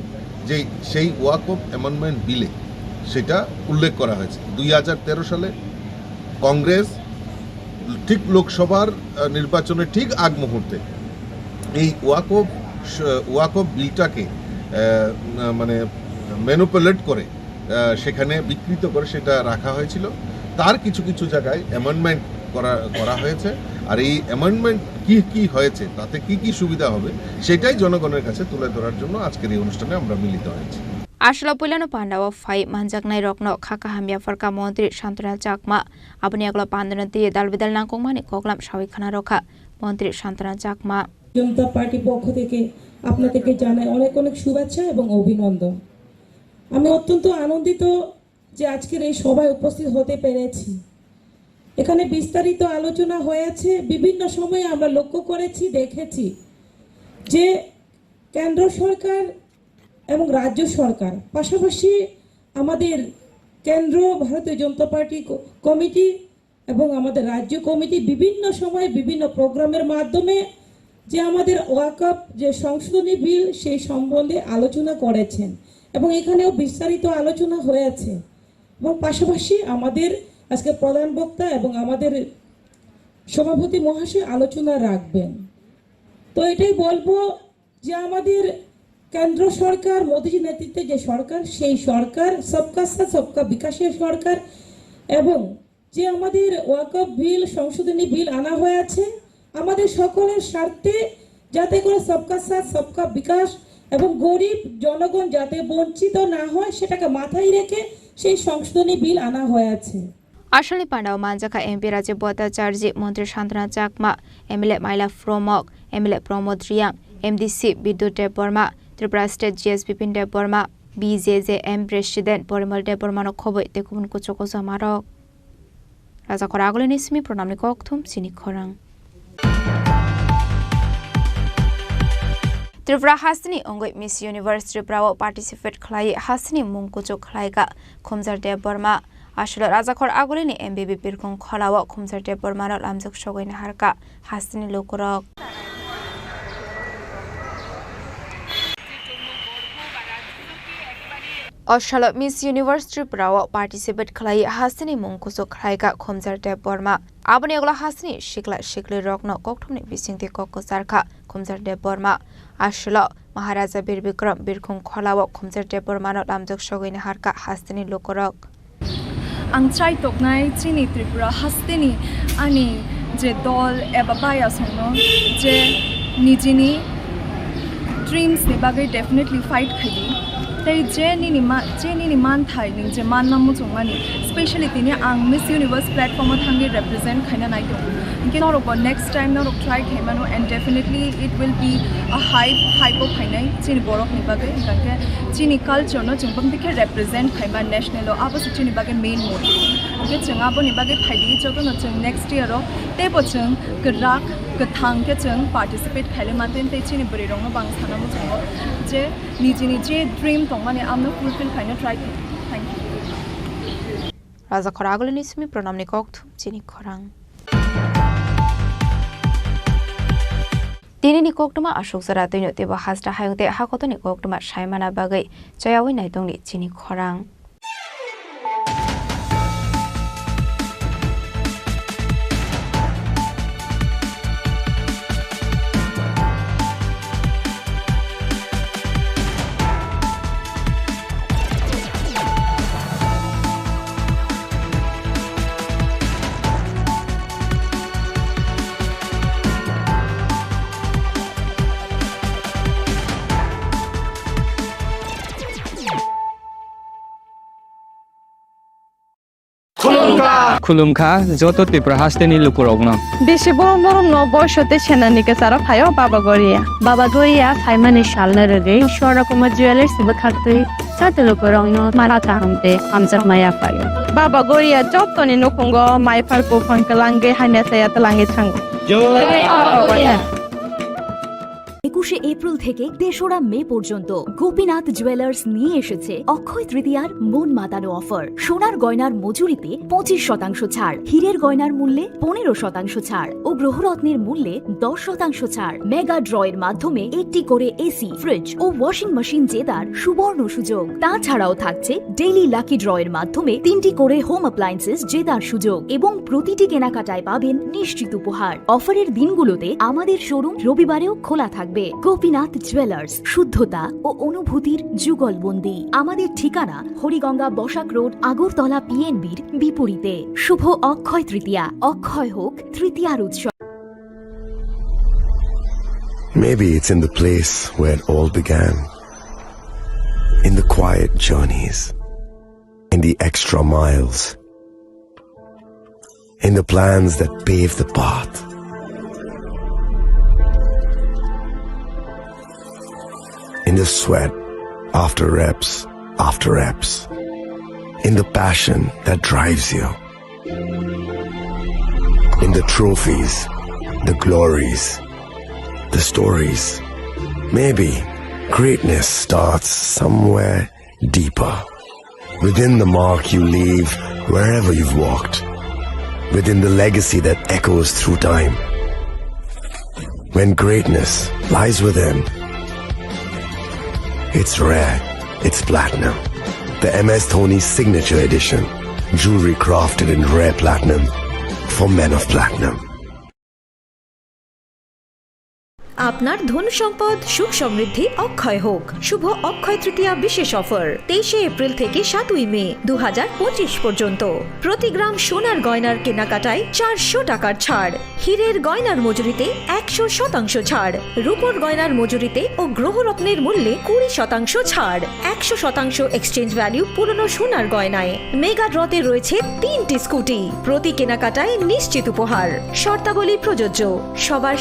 যে সেই ওয়াকফ অ্যামেন্ডমেন্ট বিলে সেটা উল্লেখ করা হয়েছে। দুই হাজার তেরো সালে কংগ্রেস ঠিক লোকসভার, আহ, নির্বাচনের ঠিক আগ মুহূর্তে এই ওয়াকফ স-, ওয়াকফ বিলটাকে, আহ, মানে ম্যানিপুলেট করে, আহ, সেখানে বিকৃত করে সেটা রাখা হয়েছিল। তার কিছু কিছু জায়গায় অ্যামেন্ডমেন্ট করা, করা হয়েছে। আর এই অ্যামেন্ডমেন্ট কি কি হয়েছে, তাতে কি কি সুবিধা হবে, সেটাই জনগণের কাছে তুলে ধরার জন্য আজকের এই অনুষ্ঠানে আমরা মিলিত হয়েছি। Aswlao puilano pandao phai manjaknairokno kha kaham yapharkha Montri Santana Chakma. Aboni yagulo pandano twi dal bidal nangkukmani koklam sawi khna rwkha Montri Santana Chakma. জনতা পার্টি পক্ষ থেকে আপনাদেরকে জানাই অনেক অনেক শুভেচ্ছা এবং অভিনন্দন। আমি অত্যন্ত আনন্দিত যে আজকের এই সভায় উপস্থিত হতে পেরেছি। এখানে বিস্তারিত আলোচনা হয়েছে, বিভিন্ন সময়ে আমরা লক্ষ্য করেছি, দেখেছি যে কেন্দ্র সরকার এবং রাজ্য সরকার, পাশাপাশি আমাদের কেন্দ্র ভারতীয় জনতা পার্টি ক-, কমিটি এবং আমাদের রাজ্য কমিটি বিভিন্ন সময়ে বিভিন্ন প্রোগ্রামের মাধ্যমে যে আমাদের ওয়াকফ যে সংশোধনী বিল, সেই সম্বন্ধে আলোচনা করেছেন এবং এখানেও বিস্তারিত আলোচনা হয়েছে। এবং পাশাপাশি আমাদের আজকে প্রধান বক্তা এবং আমাদের সভাপতি মহাশয় আলোচনা রাখবেন। তো এটাই বলবো যে আমাদের কেন্দ্র সরকার, মোদীজির নেতৃত্বে যে সরকার, সেই সরকার সবকা সাথ সবকা বিকাশের সরকার, এবং যে আমাদের ওয়াকফ বিল, সংশোধনী বিল আনা হয়েছে, আমাদের সকলের স্বার্থে, যাতে করে সবকা সাথ সবকা বিকাশ এবং গরিব জনগণ যাতে বঞ্চিত না হয়, সেটাকে মাথায় রেখে সেই সংশোধনী বিল আনা হয়েছে। Asalni pandao manjakha M P Rajiv Bhattacharjee, Montri Santana Chakma, M L A Maila Promok, M L A Pramod Reang, M D C Bidyut Debbarma, Tripura State G S Bipin Debbarma, B J J M President Porimal Debbarmano khoboi tei kubun kuchuk kojamarok. Rajakhor Agulini simi pranamni kokthum chini khorang. Tripura hasteni wngwi Miss Universe Tripura o participate khlai hasteni mung kuchuk khlaika Khumjar Debbarma. Aswlo Rajakhor Agulini M B B birkhung kholao Khumjar Debbarmano lamjak sogwi naharka hasteni lukurok. O salo Miss Universe Tripura o participate khlai hasteni mung kuchuk khlaika Khumjar Debbarma. Aboni ulo hasteni sikla siklirokno kokthumni bisingtwi kok kwcharkha Khumjar Debbarma. Aswlo Maharaja Bir Bikram birkhung kholao Khumjar Debbarmano lamjak sogwi naharka hasteni lukurok. Ang chai toknai chini Tripura hasteni ani je dol eba bayasongno je nijini dreams ni bagwi definitely fight khaidi. Tei je nini ma-, je nini manthai ning je manna muchungmani, specially tini ang Miss Universe platform o thangwi represent khaina nai tongo. Hinkhe norokbo next time norok try khaimano and definitely it will be a hype, hype o phainai chini borokni bagwi. Hinkhe chini culture no chwng bangtwi khe represent khaima national o, abo se chini bagwi main motive. Hinkhe chwng aboni bagwi phaidi jotono chwng next year o teibo chwng kwrak kwthang khe chwng participate khaile mantwi tei chini bwrwi rokno bo ang sana muchungo je nijini je dream tongmani amno fulfill khaina try khaidi. Thank you. Rajakhor Agulini simi pranamni kokthum chini khorang. Tinini koktwma aswk jora twino teibo hasta hayung tei hakotoni koktwma saimana bagwi chayawi naitongni chini khorang. Khulumkha. Khulumkha joto Tripura hasteni lukurokno. Bisi borom borom no boiso tei senani kwcharo phaio Baba Goria. Baba Goria phaimani salno rwgwi Swarna Kumar Jewellers bwkhaktwi joto lukurokno mara kaham tei hamjakma yaphaio. Baba Goria jotoni nukhungo maiphar buphang kwlangwi hamya chaya twlangwi thango. Jai Baba Goria. একুশে এপ্রিল থেকে তেসরা মে পর্যন্ত গোপীনাথ জুয়েলার্স নিয়ে এসেছে অক্ষয় তৃতীয়ার মন মাতানো অফার। সোনার গয়নার মজুরিতে পঁচিশ শতাংশ ছাড়, হীরের গয়নার মূল্যে পনেরো শতাংশ ছাড় ও গ্রহরত্নের মূল্যে দশ শতাংশ ছাড়। মেগা ড্রয়ের মাধ্যমে একটি করে এসি, ফ্রিজ ও ওয়াশিং মেশিন জেতার সুবর্ণ সুযোগ। তাছাড়াও থাকছে ডেইলি লাকি ড্রয়ের মাধ্যমে তিনটি করে হোম অ্যাপ্লায়েন্সেস জেতার সুযোগ এবং প্রতিটি কেনাকাটায় পাবেন নিশ্চিত উপহার। অফারের দিনগুলোতে আমাদের শোরুম রবিবারেও খোলা থাকবে। গোপীনাথ জুয়েলার্স, শুদ্ধতা ও অনুভূতির যুগলবন্দি। আমাদের ঠিকানা হরিগঙ্গা বসাক রোড, আগরতলা পিএনবির বিপরীতে। শুভ অক্ষয় তৃতীয়া, অক্ষয় হোক তৃতীয়ার উৎসব। Maybe it's in the place where it all began, in the quiet journeys, in the extra miles, in the plans that pave the path, in the sweat after reps after reps, in the passion that drives you, in the trophies, the glories, the stories. Maybe greatness starts somewhere deeper. Within the mark you leave wherever you've walked. Within the legacy that echoes through time. When greatness lies within, it's rare, it's platinum. The M S Dhoni Signature Edition. Jewelry crafted in rare platinum for men of platinum. আপনার ধন সম্পদ সুখ সমৃদ্ধি অক্ষয় হোক। শুভ অক্ষয় তৃতীয়া বিশেষ অফার, তেইশে এপ্রিল থেকে সাতই মে দু পর্যন্ত। প্রতি গ্রাম সোনার গয়নার কেনাকাটায় চারশো টাকার ছাড়। হীরের গয়নার মজুরিতে একশো শতাংশ ছাড়। রূপোর গয়নার মজুরিতে ও গ্রহরত্নের মূল্যে কুড়ি শতাংশ ছাড়। একশো শতাংশ এক্সচেঞ্জ ভ্যালু পুরনো সোনার গয়নায়। মেগা ড্রতে রয়েছে তিনটি স্কুটি। প্রতি কেনাকাটায় নিশ্চিত উপহার। শর্তাবলী প্রযোজ্য। সবার